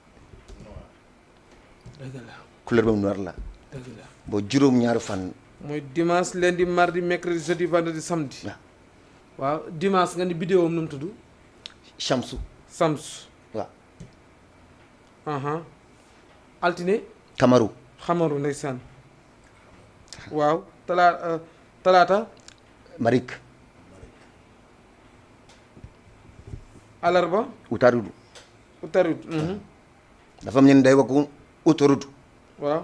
dëgg la couleur moom noir la dëgg la boo juróom-ñaari fan mooy dimanche lundi mardi mercredi jeudi vendredi samedi waaw dimanche nga ni bidéo am nu mu tudd Shamsu Sams waaw altine Kamaru. Xamaru ndeysaan. waaw talaata. Marik. alarba. Utarudu. dafa am ñeen day wax autoroute. waaw.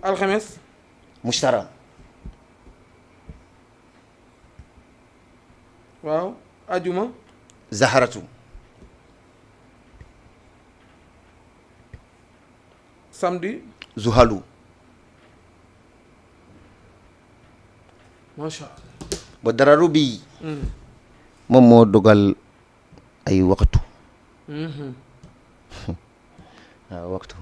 alxames. Mustara. waaw. ajuma. Zaharatu. samedi. Zuhalu. macha allah. ba dararu bi moom moo dogal ay waxtu. waaw waxtu.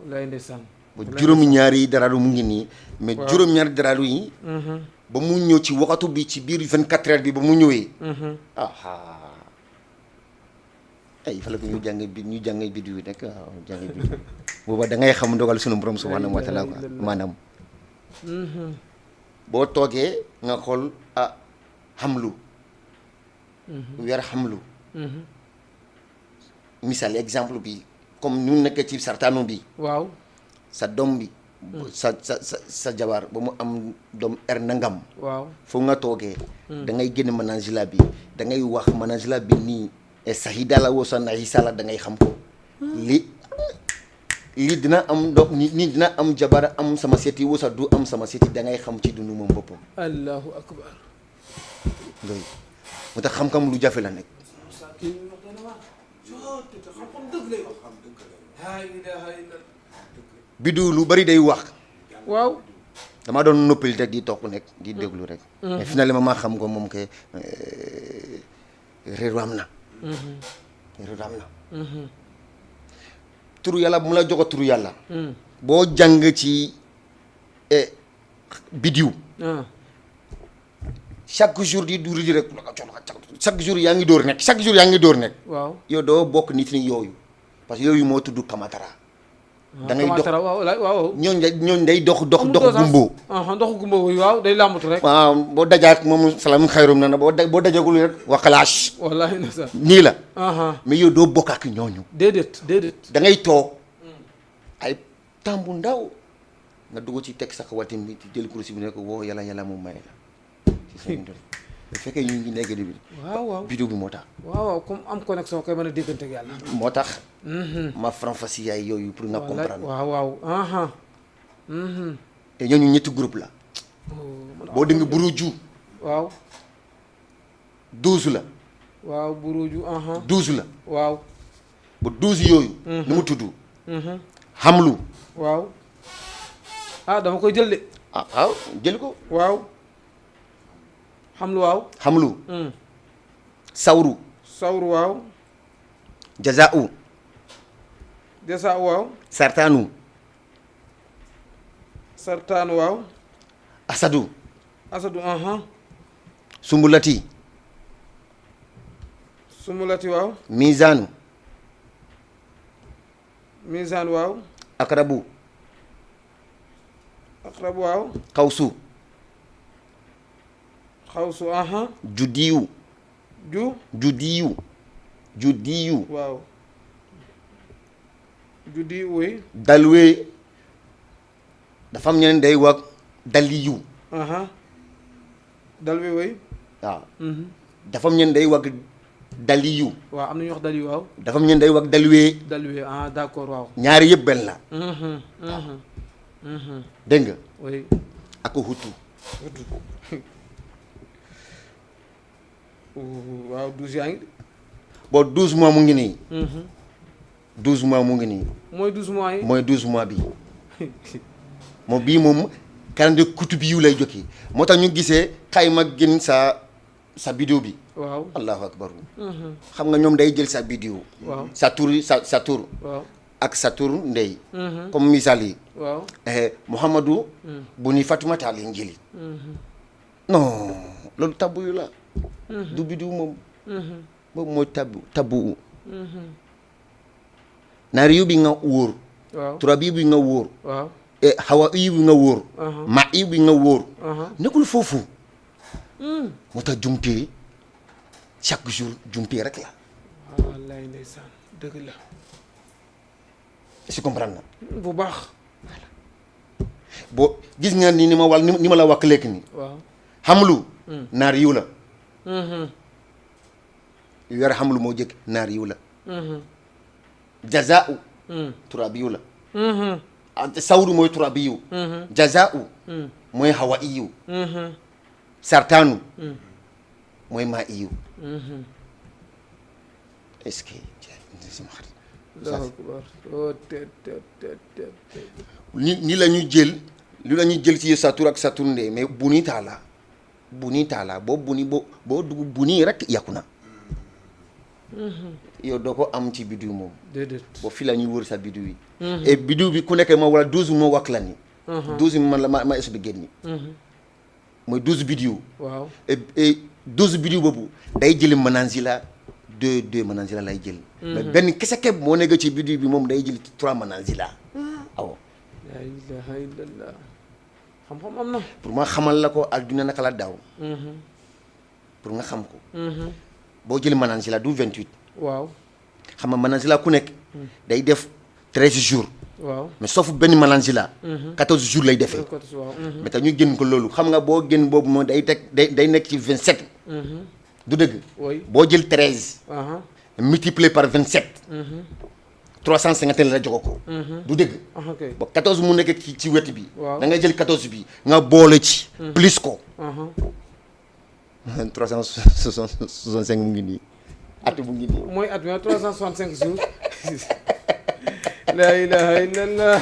lay ndeysaan. ba juróom-ñaari dararu mu ngi nii. mais juróom-ñaari dararu yi. ba mu ñëw ci waxtu bi ci biir 24 heures bi ba mu ñëwee. ay fa la ko ñu jàng biddiw yi nekk waaw jàng biddiw booba da ngay xam dogal sunu borom subhanahu wa taala quoi maanaam. boo toogee nga xool xamlu. weer xamlu. misaal exemple bi comme ñu nekk ci sartaanu bi. waaw. sa doom bi. sa jabar ba mu am doom nangam. waaw foo nga toogee. da ngay génn manazila bi da ngay wax manazila bi nii. sahida la woo sa naxisa la da ngay xam ko. lii dina am do nii dina am jabar am sama seeti woo sa du am sama seeti da ngay xam ci dundu moom boppam. allahu akbar. loolu moo tax xam-xam lu jafe la nekk. biddu lu bari day wax. waaw. damaa doon noppil rek di toog nekk di déglu rek. mais finalement maa xam ko moom ke réeru am na. réeru am na. turu yàlla bu mu la jox turu yàlla. boo jàng ci bidiw. chaque jour di duri di rek chaque jour yaa ngi dóor nekk chaque jour yaa ngi dóor nekk. waaw yow doo bokk nit ñi yooyu parce que yooyu moo tudd kamatara. da ngay dox waaw ñooñ day dox gumbo. doxu gumbo waaw day làmbatu rek. waaw boo dajaak moom salaam xayrum na boo dajagul rek waxalaash. wallaahi ndeysaan. nii la. mais yow doo bokk ak ñooñu. déedéet. da ngay toog ay temps bu ndaw nga dugg ci teg sax watim bi jël kursi bi ne ko woo yàlla mu may la. bu fekkee ñu ngi nekk di bi. waaw biddiw bi moo tax. waaw comme am connexion koy mën a déggante ak yàlla. moo tax. ma faram-fàcce yaay yooyu pour nga comprendre. waaw. te ñooñu ñetti groupe la. boo dégg buruju. waaw. 12 la. waaw buruju. 12 la. waaw. ba 12 yooyu. nu mu tudd. xamlu. waaw. dama koy jël de. waaw jël ko. waaw. xamlu waaw. xamlu. sawru. waaw. jazaa'u. waaw. sartaanu. waaw. asadu. sumbulati. waaw. mizaanu. waaw. akrabu. waaw. xawsu. judiyu. waaw. judiyu oui. dalwe. dafa am ñeneen day wax daliyu. dalwe oui. waaw. dafa am ñeneen day wax daliyu. waaw am na ñuy wax daliyu waaw. dafa am ñeneen day wax dalwe. dalwe d'accord waaw. ñaari yëpp benn la. dégg nga. oui. ak hutu. waaw 12 yaa ngi. bon 12 mois mu ngi nii. 12 mois mu ngi nii. mooy 12 mois yi. mooy 12 mois bi moom bii moom calendrier kutub yu lay jokki moo tax ñu gisee xayma gën sa vidéo bi. waaw allahu akbar. xam nga ñoom day jël sa vidéo. waaw sa tur. waaw ak sa tur ndey. comme misaal yi. waaw. Mouhamadou. bu ni Fatoumata Ali Njili. non loolu tabu yu la. du vidéo moom. boobu mooy tabu. naar yu bi nga wóor. waaw turab yi bi nga wóor. waaw. hawa yi bi nga wóor. ma yi bi nga wóor. nekkul foofu. moo tax jumte chaque jour jumte rek la. wallaay ndeysaan dëgg la est-ce que comprendre na bu baax boo gis nga ni ma wal ni ma la wax léegi nii waaw xamlu naar yiw la yore xamlu moo jëkk naar yiw la jazaa'u turaab yiw la sawru mooy turaab yiw jazaa'u mooy hawa yiw sartaanu mooy maa yiw est-ce que sama xarit Allahu akbar oh ni la ñuy jël lu la ñuy jël ci sa tur ak sa tur ndee mais buni taala boo dugg buni rek yàqu na yow doo ko am ci bidiw moom déedéet boo fi la ñuy wër sa bidiw yi et bidiw bi ku nekk ma wala 12 moo wax la ni 12 man la ma expliqué ni mooy 12 bidiw waaw et 12 bidiw boobu day jël manazila deux manazila lay jël mais benn kese képp moo nekk ci bidiw bi moom day jël 3 manazila aw la ilaha illallah xam-xam am na pour ma xamal la ko adduna naka la daaw pour nga xam ko boo jël manazila du 28 waaw xam nga manazila ku nekk day def 13 jours waaw mais sauf benn manazila 14 jours lay defee waaw mais tax ñu génn ko loolu xam nga boo génn boobu moom day teg day nekk ci 27 du dëgg oui boo jël 13 multiplié par 27 350 la jox ko du dëgg ok ba 14 mu nekk ci wet bi waaw da ngay jël 14 bi nga boole ci plus ko 365 mu ngi nii at mu ngi nii mooy at mi 365 jours la ilaha illallah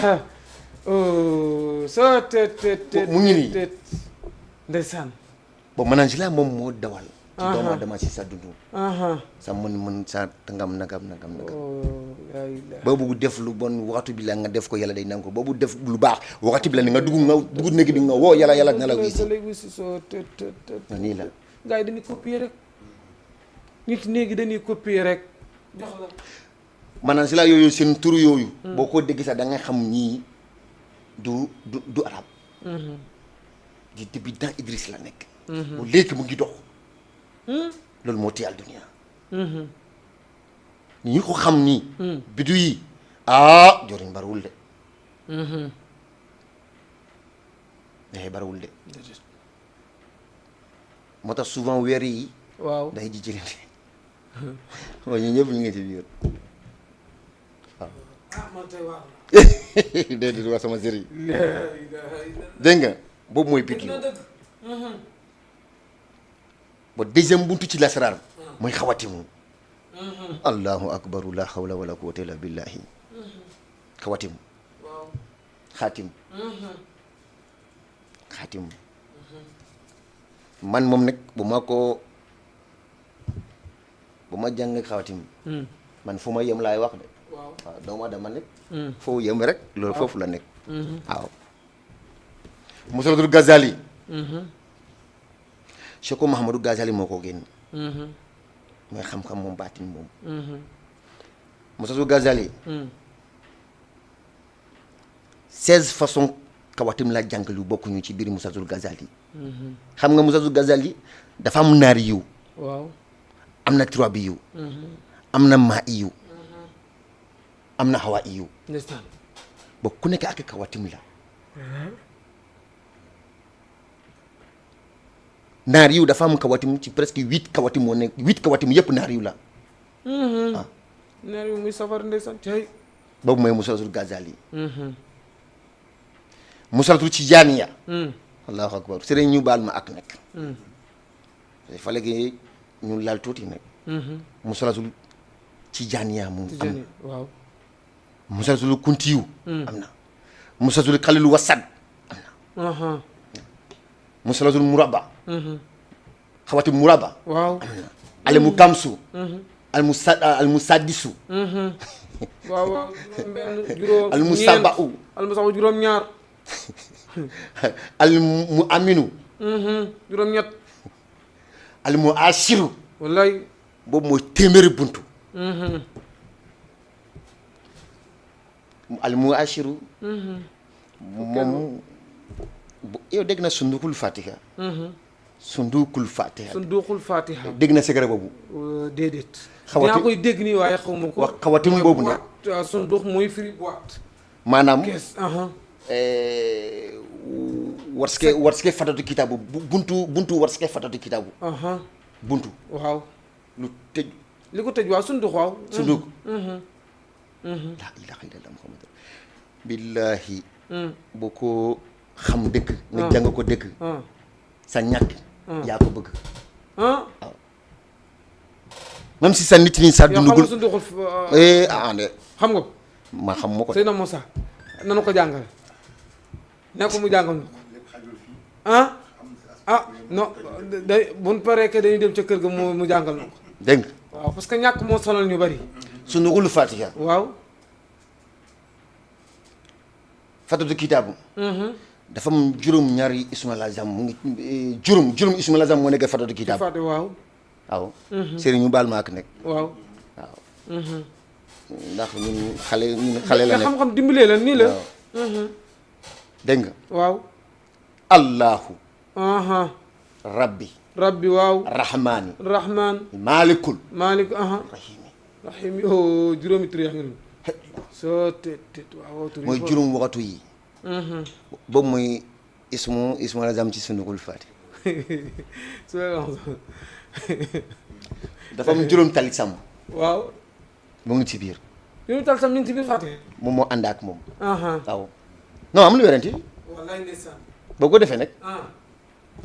oh so te mu ngi nii ndeysaan bon managila moom moo dawal ci doomu aadama si sa dundu aha sa mën sa tangam nagam oh la ilaha boobu def lu bon waxtu bi la nga def ko yàlla day nangu ko boobu def lu baax waxtu bi la nga dugg néeg bi nga woo yàlla dina la wisi so te nii la gars yi dañuy copier rek nit néegi dañuy copier rek jox la maanaam si la yooyu seen turu yooyu boo ko dégg sax da nga xam ñii du arab di depuis dans Idriss la nekk bu léegi mu ngi dox loolu moo téyal dunia ñi ko xam nii bidu yi joriñ bariwul de bariwul de moo tax souvent weer yi waaw day ji jëlante waaw ñu ñëpp ñu ngi ci biir waaw man tey waar déedéet waa sama série dégg nga boobu mooy bidiw ba deuxième buntu ci lasaraar mooy xawatimu allahu akbaru la hawla wala quwwata illa billahi xawatimu xaatim man moom nag bu ma jàng xawatim man fu ma yem laay wax de waaw doomu aadama nekk foo yem rek loolu foofu la nekk waaw Musalatul Gazali Cheikh Mahamadou Gazali moo ko génn mooy xam-xam moom baatin moom Musalatul Gazali 16 façons kawatim la jàng lu bokkuñu ci biir Musalatul Gazali xam nga Musalatul Gazali dafa am naari yiw waaw am na trois bi yiw am na maa yiw am na xawaa yiw ndeysaan ba ku nekk ak kawatim la naar yiw dafa am kawatim ci presque 8 kawatim moo nekk 8 kawatim yëpp naar yiw la naar yu muy safar ndeysaan tey boobu mooy Musalatul Gazali Musalatul Tijaaniya allahu akbar sëriñ ñu baal ma ak nekk fa léegi ñu laal tuuti nag Musalatul Tijaaniya moom am na waaw Musalatul Kuntiyu am na Musalatul Xalilu Wasad am na Musalatul Murabba xawati Murabba waaw am na alimu Kamsu almusadisu waaw juróom almusabau almusabu juróom ñaar almu aminu juróom ñett almu ashiru wallaay boobu mooy téeméeri buntu almu ashiru moom yow dégg na sundukul fatiha sunduqul fatiha sunduqul fatiha dégg na secret boobu déedéet xawati dinaa koy dégg nii waaye xaw ma ko wax xawatim boobu ne sunduq mooy firi boîte maanaam kees warske fatatu kitaabu buntu warske fatatu kitaabu buntu waaw lu tëj li ko tëj waaw sunduq waaw sunduq laa ilaaha illallaah muhammad billaahi boo ko xam dëgg nga jàng ko dëgg sa ñàkk yaa ko bëgg waaw même si sa nit ñi sa dundugul ne xam nga ma xam ma ko Seydina Moussa nanu ko jàngal ne ko mu jàngal na ko non day buñ paree que dañuy dem ca kër ga mu jàngal na ko dégg nga waaw parce que ñàkk moo sonal ñu bari sunduqul fatiha waaw fatatu kitaabu dafa am juróom-ñaari ismail azam mu ngi juróom ismail azam moo nekk fatatu kitaabu waaw waaw sëriñ ñu baal ma ak nekk waaw ndax ñun xale la nekk xam-xam dimbalee la nii la dégg nga waaw allahu rabbi waaw rahmaan malik rahimi juróomi tur yaa ngi noonu soo waaw tur mooy juróom waxtu yi boobu mooy ismu azam ci sunduqul fatiha dafa am juróom tali sàmm waaw mu ngi ci biir juróom tali sàmm ñu ngi ci biir fatiha moom moo ànd ak moom waaw non am lu werante wallaay ndeysaan boo ko defee nag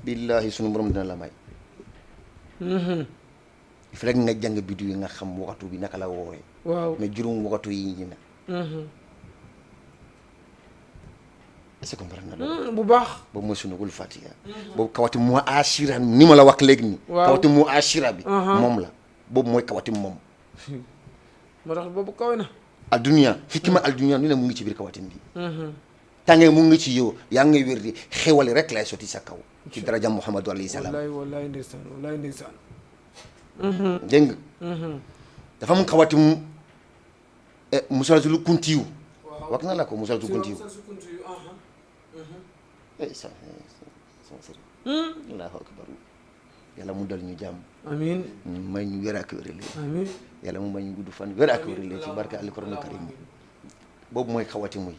billaahi sunu borom dina la may il faut rek nga jàng biddu yi nga xam waxtu bi naka la woowee waaw mais juróom waxtu yi ñu ne est-ce que comprendre na loolu bu baax boobu mooy sunduqul fatiha boobu kawati mu ashira ni ma la wax léegi ni kawati mu ashira bi moom la boobu mooy kawati moom moo tax boobu kawe na aldunia hikma aldunia ni ne mu ngi ci biir kawatin bi tàngee mu ngi ci yow yaa ngi wér di xewali rek lay sotti sa kaw ci daraja Muhammadu alayhi salaam wallaay ndeysaan dégg nga dafa am kawati mu musalatul kuntiyu wax na la ko musalatul kuntiyu sama sëriñ allahu akbar yàlla mu dal ñu jàmm amiin may ñu wér ak wér amiin yàlla mu may ñu gudd fan wér ak wér ci barke alquraan karim boobu mooy xawati muy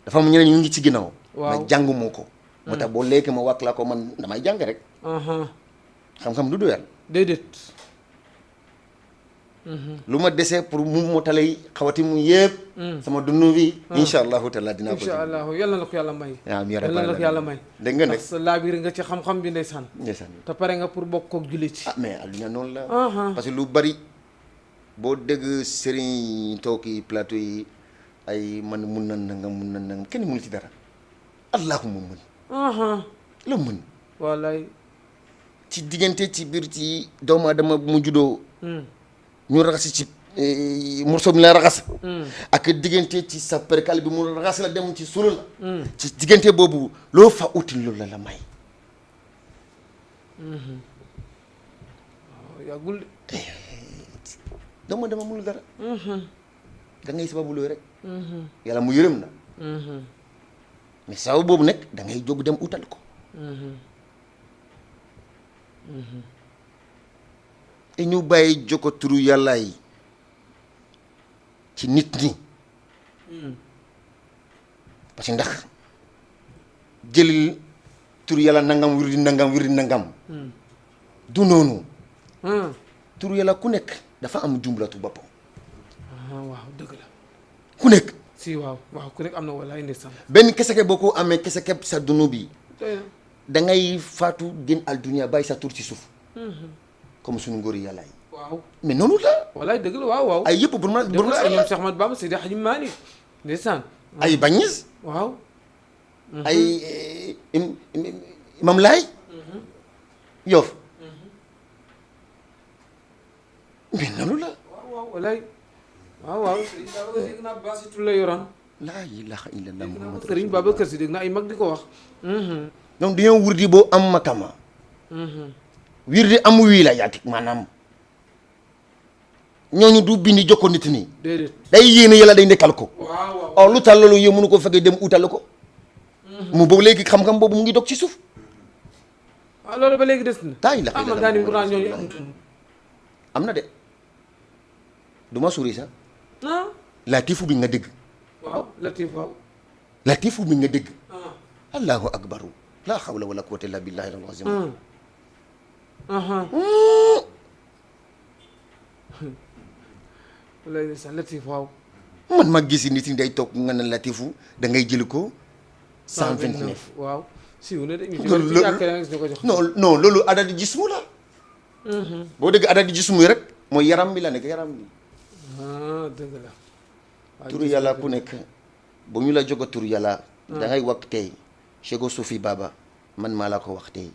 dafa am ñeneen ñu ngi ci ginnaaw mais jàngu moo ko moo tax boo léegi ma wàkk la ko man damay jàng rek xam-xam du doyal déedéet lu ma desee pour mu motale xawati mu yëpp sama dund bi insha allahu taala dinaa ko insha allahu yàlla na ko yàlla may yàlla na ko yàlla may dégg nga nag sa laabir nga ci xam-xam bi ndeysaan te pare nga pour bokk ak jullit ci mais adduna noonu la parce que lu bari boo dégg sëriñ tooki plateau yi ay man mun na nangam kenn mënu ci dara allahu moom mën la mën wallaay ci diggante ci biir ci doomu aadama mu juddoo ñu raxasi ci morceau bi la raxas ak diggante ci sa perkal bi mu raxas la dem ci sulu la ci diggante boobu loo fa uti loolu la may waaw yàggul doomu aadama mënul dara da ngay sababu looy rek yàlla mu yërëm na mais sababu boobu nag da ngay jóg dem utal ko et ñu bàyyi jokko turu yàlla yi ci nit ñi parce que ndax jëlil turu yàlla nangam wirdi nangam du noonu turu yàlla ku nekk dafa am jumlatu boppam waaw dëgg la ku nekk si waaw ku nekk am na walaay ndeysaan benn kese ke boo ko amee kese ke sa dunu bi da ngay faatu gën al dunia bàyyi sa tur ci suuf comme suñu ngóor yàlla yi waaw mais noonu la walaay dëgg la waaw ay yëpp pour ma ay ñoom Cheikh Ahmad Bamba Seydi Hadji Malick ndeysaan ay Bañes waaw ay Imam Laay Yoff mais noonu la waaw walaay waaw dégg naa basitu la yoran laa ilaaha illallah Muhammad Sëriñ Babacar Si dégg naa ay mag di ko wax donc dañoo wurdi boo am makama wirdi am wilaayatik maanaam ñooñu du bindi jokko nit nii déedéet day yéene yàlla day nekkal ko waaw lu tax loolu yow mënu ko fekkee dem utal ko mu boobu léegi xam-xam boobu mu ngi dog ci suuf ah loolu ba léegi des na. taay la am na daani pourtant ñooñu am. am na de du ma suri sax ah. latifu bi nga dégg. waaw latif waaw. latifu bi nga dégg. ah. allahu akbaru la hawla wala quwwata illa billahi al-azim. walaay de sax latif waaw. man ma gis nit ñi day toog nga ne latifu da ngay jël ko 129. waaw siiw na de ñu loolu ci jàkkee gis ñu ko jox. non loolu adadi jismu la. boo dégg adadi jismu yi rek mooy yaram bi la nekk yaram bi. ah dëgg la. turu yàlla ku nekk bu ñu la jogo turu yàlla. da ngay wax tey Cheikhou Soufi Baba man maa la ko wax tey.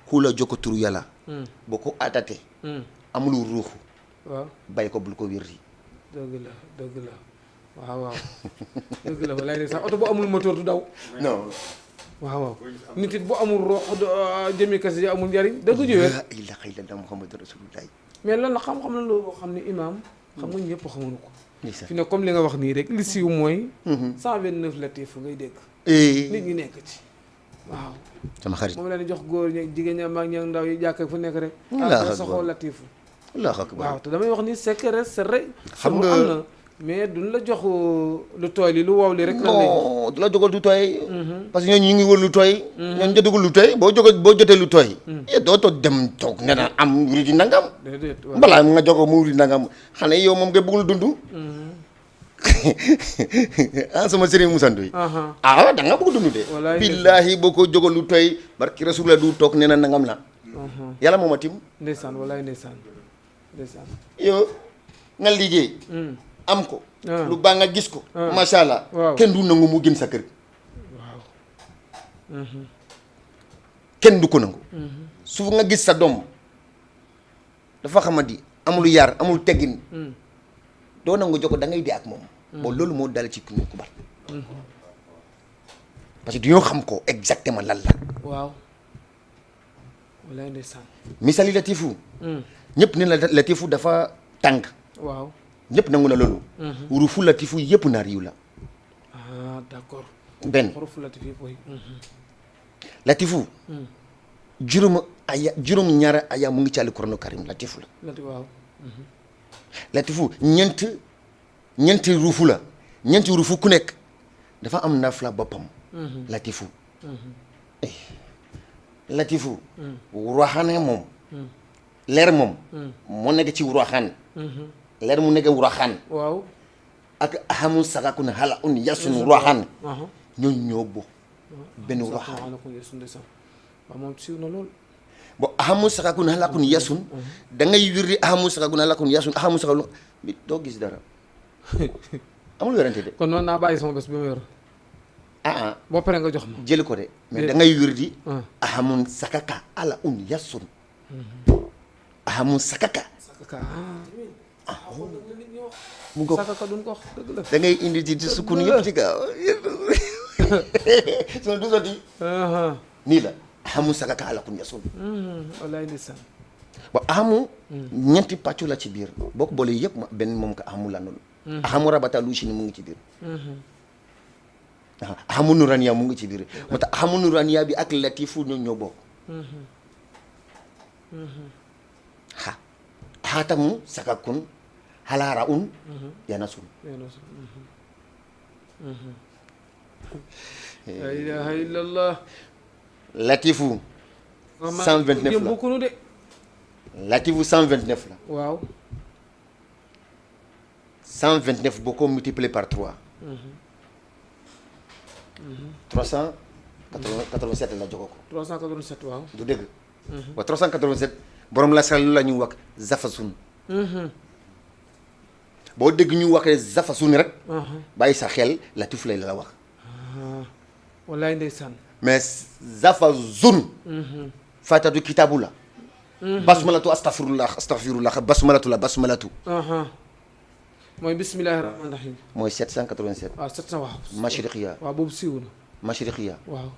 ku la jogo turu yàlla. boo ko atate. amul ruuxu. waaw bàyyi ko bul ko wérdi. dëgg la waaw dëgg la walaay de sax oto bu amul moteur du daw. non. waaw nit it bu amul rox jëmi kese ji amul njariñ dëgg jiwee. la ilaha illallah muhammadu rasulullah. mais loolu nag xam-xam la loo xam ne imaam. xam nga ñëpp xamuñu ko. ndeysaan fi ne comme li nga wax nii rek li siiw mooy. 129 latif ngay dégg. nit ñi nekk ci waaw. sama xarit moom la ñu jox góor ñi jigéen ñi mag ñi ndaw yi jàkk fu nekk rek. Allahu akbar saxoo latifu. allahu akbar waaw te damay wax ni secret c'est vrai. xam nga am na mais duñ la jox lu tooy li lu wow li rek. non du la jogal lu tooy. parce que ñooñu ñu ngi wër lu tooy. ñooñu jotagul lu tooy boo jotee lu tooy. doo toog dem toog nee na am wuri di nangam. déedéet waaw balaa nga jogo mu wuri di nangam xanaa yow moom nga bëggul dund. ah sama sëriñ Moussa Ndoye. Da nga bëgg dund de. wallaay billaahi boo ko jogal lu tooy barki Rasulullah du toog nee na nangam la. yàlla moom a tim. ndeysaan wallaay ndeysaan. yow nga liggéey. am ko. lu baax nga gis ko. macha allah. kenn du nangu mu gën sa kër. waaw. kenn du ko nangu. su nga gis sa doom dafa xamadi amul yar amul teggin. doo nangu joko da ngay dee ak moom. bon loolu moo dal ci kii ku bar. parce que dañoo xam ko exactement lan la. waaw. walaay ndeysaan. misali latifu. ñëpp ne la latifu dafa tàng. waaw. ñëpp nangu na loolu. ruufu latifu yëpp naar yu la. ah d'accord. benn xurufu latif yëpp way. latifu. juróom ñaara aya mu ngi ci Alquranu Karim latifu la. waaw. latifu ñeenti ruufu la ñeenti ruufu ku nekk dafa am nafla boppam. latifu. latifu. ruuxaane moom. leer moom. moo nekk ci ruuxaan. leer mu nekk ruuxaan. waaw. ak ahamu sagakun hala un yasun ruuxaan. ñooñu ñoo bokk benn ruuxaan. waaw moom siiw na lool. bon ahamu sagakun hala un yasun. da ngay wirri ahamu sagakun hala un yasun ahamu sagakun bi doo gis dara amul werante de. kon noonu naa bàyyi sama bés bi ma yor. boo paree nga jox ma. jëli ko de mais da ngay wirdi. ahamun sakaka hala un yasun. ahamun sakaka. mu ngoog sakaka duñ ko wax dëgg la. da ngay indi ci sukun yëpp ci gaaw. soo du sotti. nii la ahamu sakaka hala un yasun. wallaay ndeysaan. ba ahamu ñeenti pàccu la ci biir boo ko boolee yëpp benn moom ka ahamu la noonu. ahamu rabata lu si ni mu ngi ci biir. ahamu nuraniya mu ngi ci biir moo tax ahamu nuraniya bi ak latifu ñoo bokk. haatamu sakakun halaara un yanasun. la ilaha illallah. latifu 129 la bokkunu de. latifu 129 la. waaw. 129 boo ko multiplié par 3. 387 la jogo ko. 387 waaw. du dëgg. wa 387 borom la sal la ñu wax zafasun. boo dégg ñu waxee zafasun rek. bàyyi sa xel latif lay la wax. wallaay ndeysaan. mais zafazun. fatatu kitaabu la. basmalatu astaghfirullah basmalatu la basmalatu. mooy bismillahi rahmaani rahim. mooy 787. waaw 700 waaw. mashriqiya. waaw boobu siiw na. mashriqiya. waaw.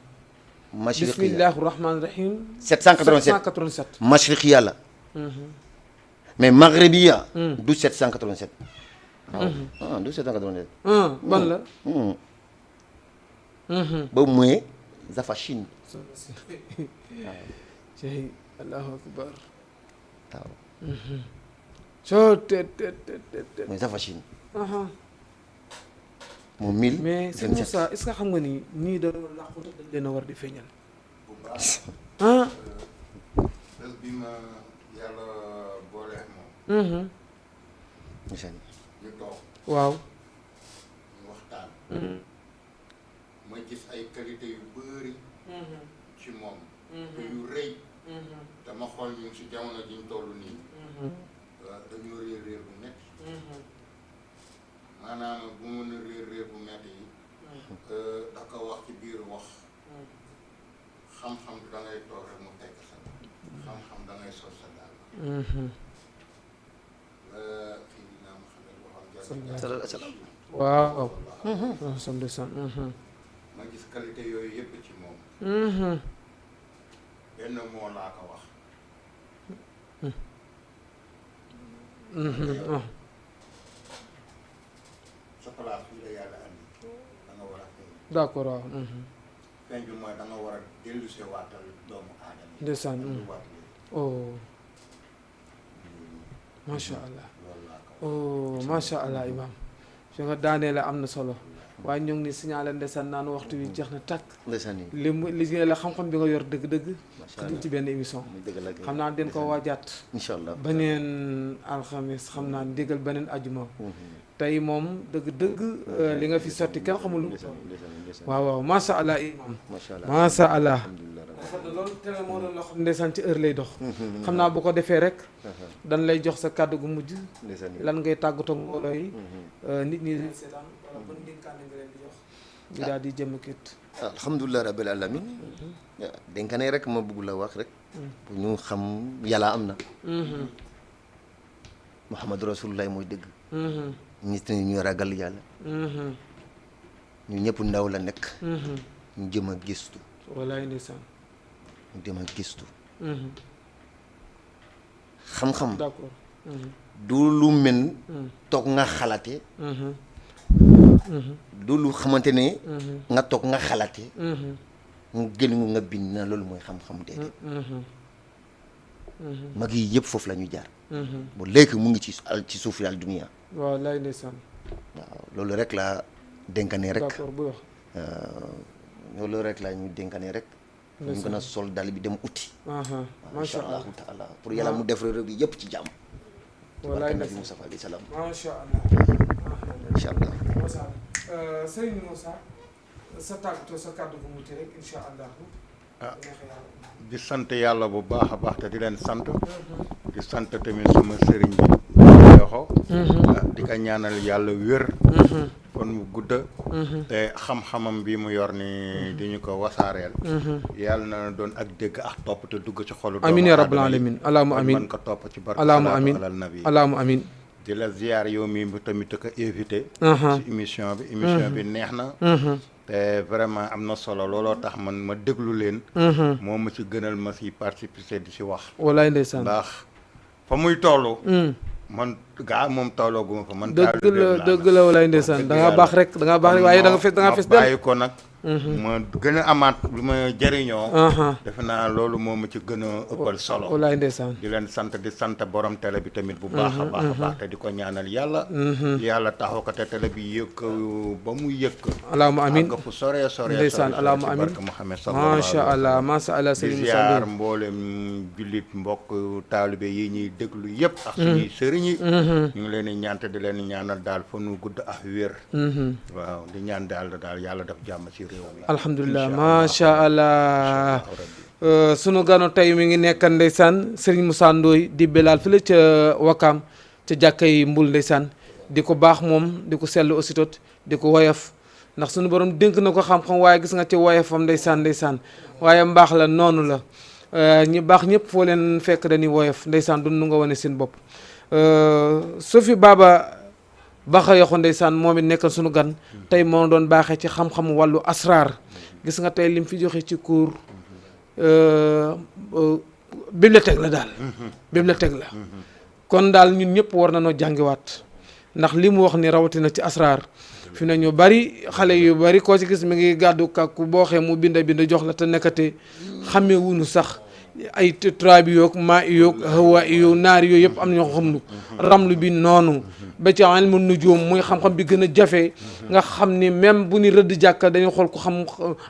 mashriqiya bismillahi rahmaani rahim. 787 mashriqiya la. mais maghribiya. du 787. waaw du 787. ban la. boobu mooy zafashin. cey allahu akbar waaw soo te mooy Zafa Chine moom 1000 mais sëñ Moussa est-ce que xam nga ni ñii dañoo làqu dañ leen a war di feeñal bu baax ah bés bi ma yàlla boole ak moom ñu toog waaw ñu waxtaan ma gis ay qualité yu bëri ci moom te yu rëy dama xool ñu si jamono ji ñu toll nii dañoo réer bu metti maanaam bu mën a réer bu metti yi da ko wax ci biir wax xam-xam da ngay toog rek mu tekk sa xam-xam da ngay sol sa daal fii dinaa ma xamal waxoon waaw ndeysaan ma gis qualité yooyu yëpp ci moom benn moo laa ko wax sa place fii la yàlla andi da nga war a feeñ d'accord waaw feeñ bi mooy da nga war a dellusee waatal doomu aadama yi ndeysaan waat leen oh macha allah loolu laa ko oh macha allah imam fi nga daanee la am na solo waaye ñoo ngi ni signalé ndeysaan naan waxtu wi jeex na tàkk ndeysaan yi li la xam-xam bi nga yor dëgg-dëgg xajul ci benn émission dëgg la xam naa den ko waajaat incha allah beneen alxamis xam naa ndigal beneen ajuma tey moom dëgg-dëgg li nga fi sotti kenn xamul lu waaw waaw macha allah imam macha allah rafet na loolu tele moo doon loo xam ndeysaan ci heure lay dox xam naa bu ko defee rek dañ lay jox sa kàddu gu mujj lan ngay tàggatoo mbooloo yi nit ñi leen seetaan wala ban dénkaane nga leen di jox ñu daal di jëm kit alhamdulilah rabbil alamin dénkaane rek ma bëgg la wax rek pour ñu xam yàlla am na Muhammadu Rasulullah mooy dëgg nit ñi ñu ragal yàlla ñu ñëpp ndaw la nekk ñu jëm a gistu walaay ndeysaan ñu jëm a gistu xam-xam d'accord du lu mel toog nga xalaate du lu xamante ne nga toog nga xalaate nga gën nga bind na loolu mooy xam-xam déedéet mag yi yëpp foofu la ñu jaar ba léegi mu ngi ci suuf yàlla dunia waaw lay ndeysaan waaw loolu rek laa dénkane rek d'accord bu wax loolu rek laa ñu dénkane rek ñu gën a sol dal bi dem uti macha allah allahu taala pour yàlla mu def réew bi yëpp ci jàmm walaay nabi Mustafa alayhi salaam macha allah incha allah macha allah Serigne Moussa sa tàggatoo sa kàddu bu muti rek incha allah di sant yàlla bu baax a baax te di leen sant di sant tamit sama sëriñ bi yoxo di ko ñaanal yàlla wér kon mu gudda te xam-xamam bi mu yor ni di ñu ko wasaareel yàlla na doon ak dégg ak topp te dugg ci xolu amin ya rabbal alamin allahumma amin mën ko topp ci barke allahumma amin alal nabi allahumma amin di la ziar yow mi tamit ko invité ci émission bi neex na te vraiment am na solo looloo tax man ma déglu leen moo ma ci gënal ma si participer di si wax walaay ndeysaan ndax fa muy toll man gaa moom tolloo fa man dëgg la walaay ndeysaan da nga baax rek waaye da nga fees del bàyyi ko nag ma gën a amaat lu ma jëriñoo defe naa loolu moo ma ci gën a ëppal solo walaay ndeysaan di leen sant di sant borom télé bi tamit bu baax a baax te di ko ñaanal yàlla taxaw ko te télé bi yëkk ba mu yëkk allahumma amin nga fu sore ndeysaan allahumma amin barke Muhammad sallallahu alayhi wa sallam macha allah di ziar mboolem jullit mbokk taalibe yi ñuy déglu yëpp ak suñuy sëriñ yi ñu ngi leen di ñaan te di leen ñaanal daal fa nu gudd ak wér waaw di ñaan daal yàlla def jàmm ci réew mi alhamdulilah macha allah sunu gano tey mi ngi nekkan ndeysaan Serigne Moussa Ndoye di Belal fële ca Wakaam ca jàkkay Mbul ndeysaan di ko baax moom di ko sell aussi tot di ko woyof ndax sunu borom dénk na ko xam-xam waaye gis nga ci woyofam ndeysaan waaye mbaax la noonu la ñi baax ñëpp foo leen fekk dañuy woyof ndeysaan du nu nga wane seen bopp Sophie Baba Baxa yoxo ndeysaan moom it nekkal sunu gan tey moo doon baaxee ci xam-xam wàllu asraar gis nga tey lim fi joxe ci cours bibliothèque la daal bibliothèque la kon daal ñun ñëpp war na noo jàngiwaat ndax li mu wax ni rawatina ci asraar fi na ñu bari xale yu bari koo ci gis mi ngi gàddu kàkku boo xee mu bind jox la te nekkate xamee wuñu sax ay turaabi yoog maa yoog hawa yoog naar yooyu yëpp am na ñoo ko xamuñu ramlu bi noonu ba ci ilmu nujum muy xam-xam bi gën a jafe nga xam ni même bu ni rëdd jàkka dañuy xool ko xam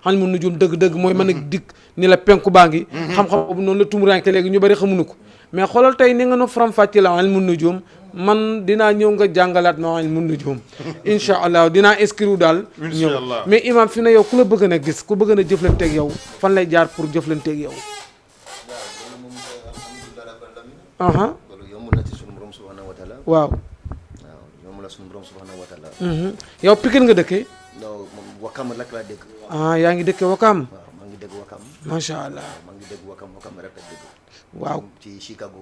ilmu nujum dëgg-dëgg mooy mën a dikk ni la penku baa ngi xam-xam boobu noonu la tumuranke léegi ñu bari xamuñu ko mais xoolal tey ni nga no faram-fàcce la ilmu nujum man dinaa ñëw nga jàngalaat ma ilmu nujum incha allah dinaa inscrire daal ñëw mais imam fi na yow ku la bëgg na gis ku bëgg na jëflanteeg yow fan lay jaar pour jëflanteeg yow loolu yomb na ci sunu borom subhanahu wa taala. waaw yomb na sunu borom subhanahu wa taala. yow Pikine nga dëkkee. non moom Wakam rek laa dégg. yaa ngi dëkkee Wakam. waaw maa ngi dégg Wakam. macha allah maa ngi dégg Wakam rek laa dégg. waaw ci Chicago.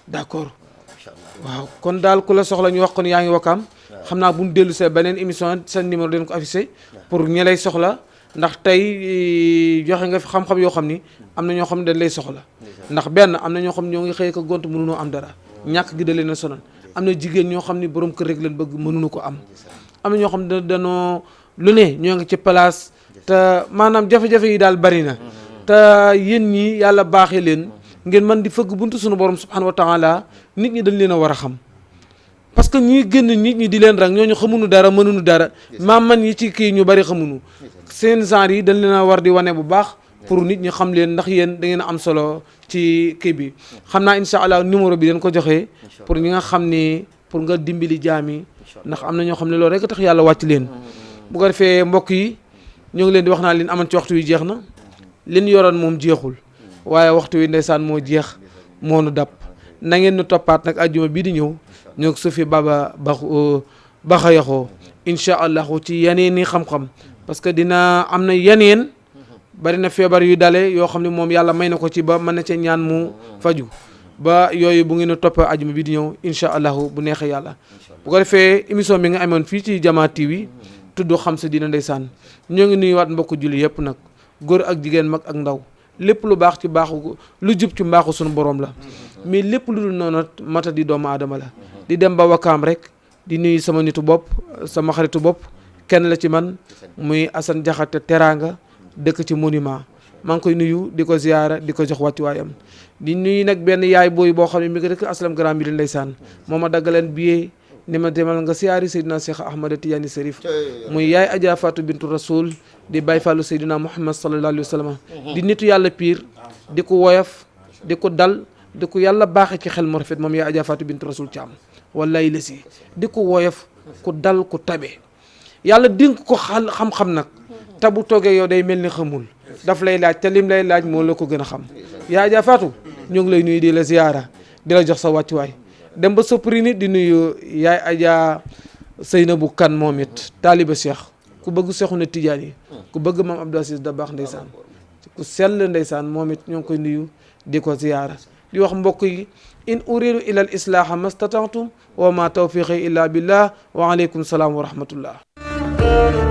d'accord. macha allah waaw kon daal ku la soxla ñu wax ko ni yaa ngi Wakam. xam naa bu ñu dellu see beneen émission seen numéro dañ ko affiché. pour ñi lay soxla. ndax tey joxe nga fi xam-xam yoo xam ni am na ñoo xam ne dañ lay soxla ndax benn am na ñoo xam ñoo ngi xëy ko gont mënuñoo am dara ñàkk gi da leen a sonal am na jigéen ñoo xam ni borom kër rek leen bëgg mënuñu ko am na ñoo xam ne danoo lu ne ñoo ngi ci place te maanaam jafe-jafe yi daal bari na te yéen ñi yàlla baaxee leen ngeen mën di fëgg buntu suñu borom subhanahu wa taala nit ñi dañ leen a war a xam parce que ñi génn nit ñi di leen rek ñooñu xamuñu dara mënuñu dara man yi ci kii ñu bari xamuñu seen genre yi dañ leen a war di wane bu baax pour nit ñi xam leen ndax yéen da ngeen a am solo ci kii bi xam naa incha allah numéro bi dañ ko joxee pour ñi nga xam ni pour nga dimbali jaam yi ndax am na ñoo xam ne loolu rek tax yàlla wàcc leen bu ko defee mbokk yi ñoo ngi leen di wax naa leen aman ci waxtu wi jeex na leen yoroon moom jeexul waaye waxtu wi ndeysaan moo jeex moo nu dab na ngeen nu toppaat nag àjjuma bii di ñëw ñoo ngi Sophie Baba Bakhayakhou incha allah ci yeneen i xam-xam parce que dina am na yeneen bari na feebar yu dale yoo xam ne moom yàlla may na ko ci ba mën na ca ñaan mu faju ba yooyu bu ngeen a toppee ajuma bi di ñëw incha allahu bu neexee yàlla bu ko defee émission bi nga amoon fii ci Jama TV tudd xam sa diina ndeysaan ñoo ngi nuyuwaat mbokku julli yëpp nag góor ak jigéen mag ak ndaw lépp lu baax ci baaxu lu jub ci mbaaxu suñu borom la mais lépp lu dul noonu mata di doomu aadama la di dem ba Wakaam rek di nuyu sama nitu bopp sama xaritu bopp kenn la ci man muy Assane Diakhaté Teranga dëkk ci monument maa ngi koy nuyu di ko ziyaara di ko jox wàccuwaayam di nuyu nag benn yaay booy boo xam ne mi ngi dëkk Aslam Grand Médine ndeysaan moo ma daggaleen billet ni ma demal nga siyaari Seydina Cheikh Ahmada Tidiane Serif muy yaay Adja Fatou Bintou Rasoul di Baye Fallou Seydina Muhammad sallallahu alayhi wa sallam di nitu yàlla piir di ko woyof di ko dal di ko yàlla baaxee ci xel mu rafet moom yaay Adja Fatou Bintou Rasoul Thiam wallaay la si di ko woyof ku dal ku tabe yàlla dénk ko xam-xam nag te bu toogee yow day mel ni xamul daf lay laaj te lim lay laaj moo la ko gën a xam yaa Adja Fatou ñoo ngi lay nuyu di la ziyaara di la jox sa wàccuwaay dem ba soppri nit di nuyu yaay Adja Seynabou Kane moom it taaliba Cheikh ku bëgg Seexuna Tijaan yi ku bëgg Maam Abdou Aziz Dabakh ndeysaan ku sell ndeysaan moom it ñoo ngi koy nuyu di ko ziyaara di wax mbokk yi in uridu ila al islaha mastata'tu wa ma tawfiqi illa billah wa alaykum salaam wa rahmatullah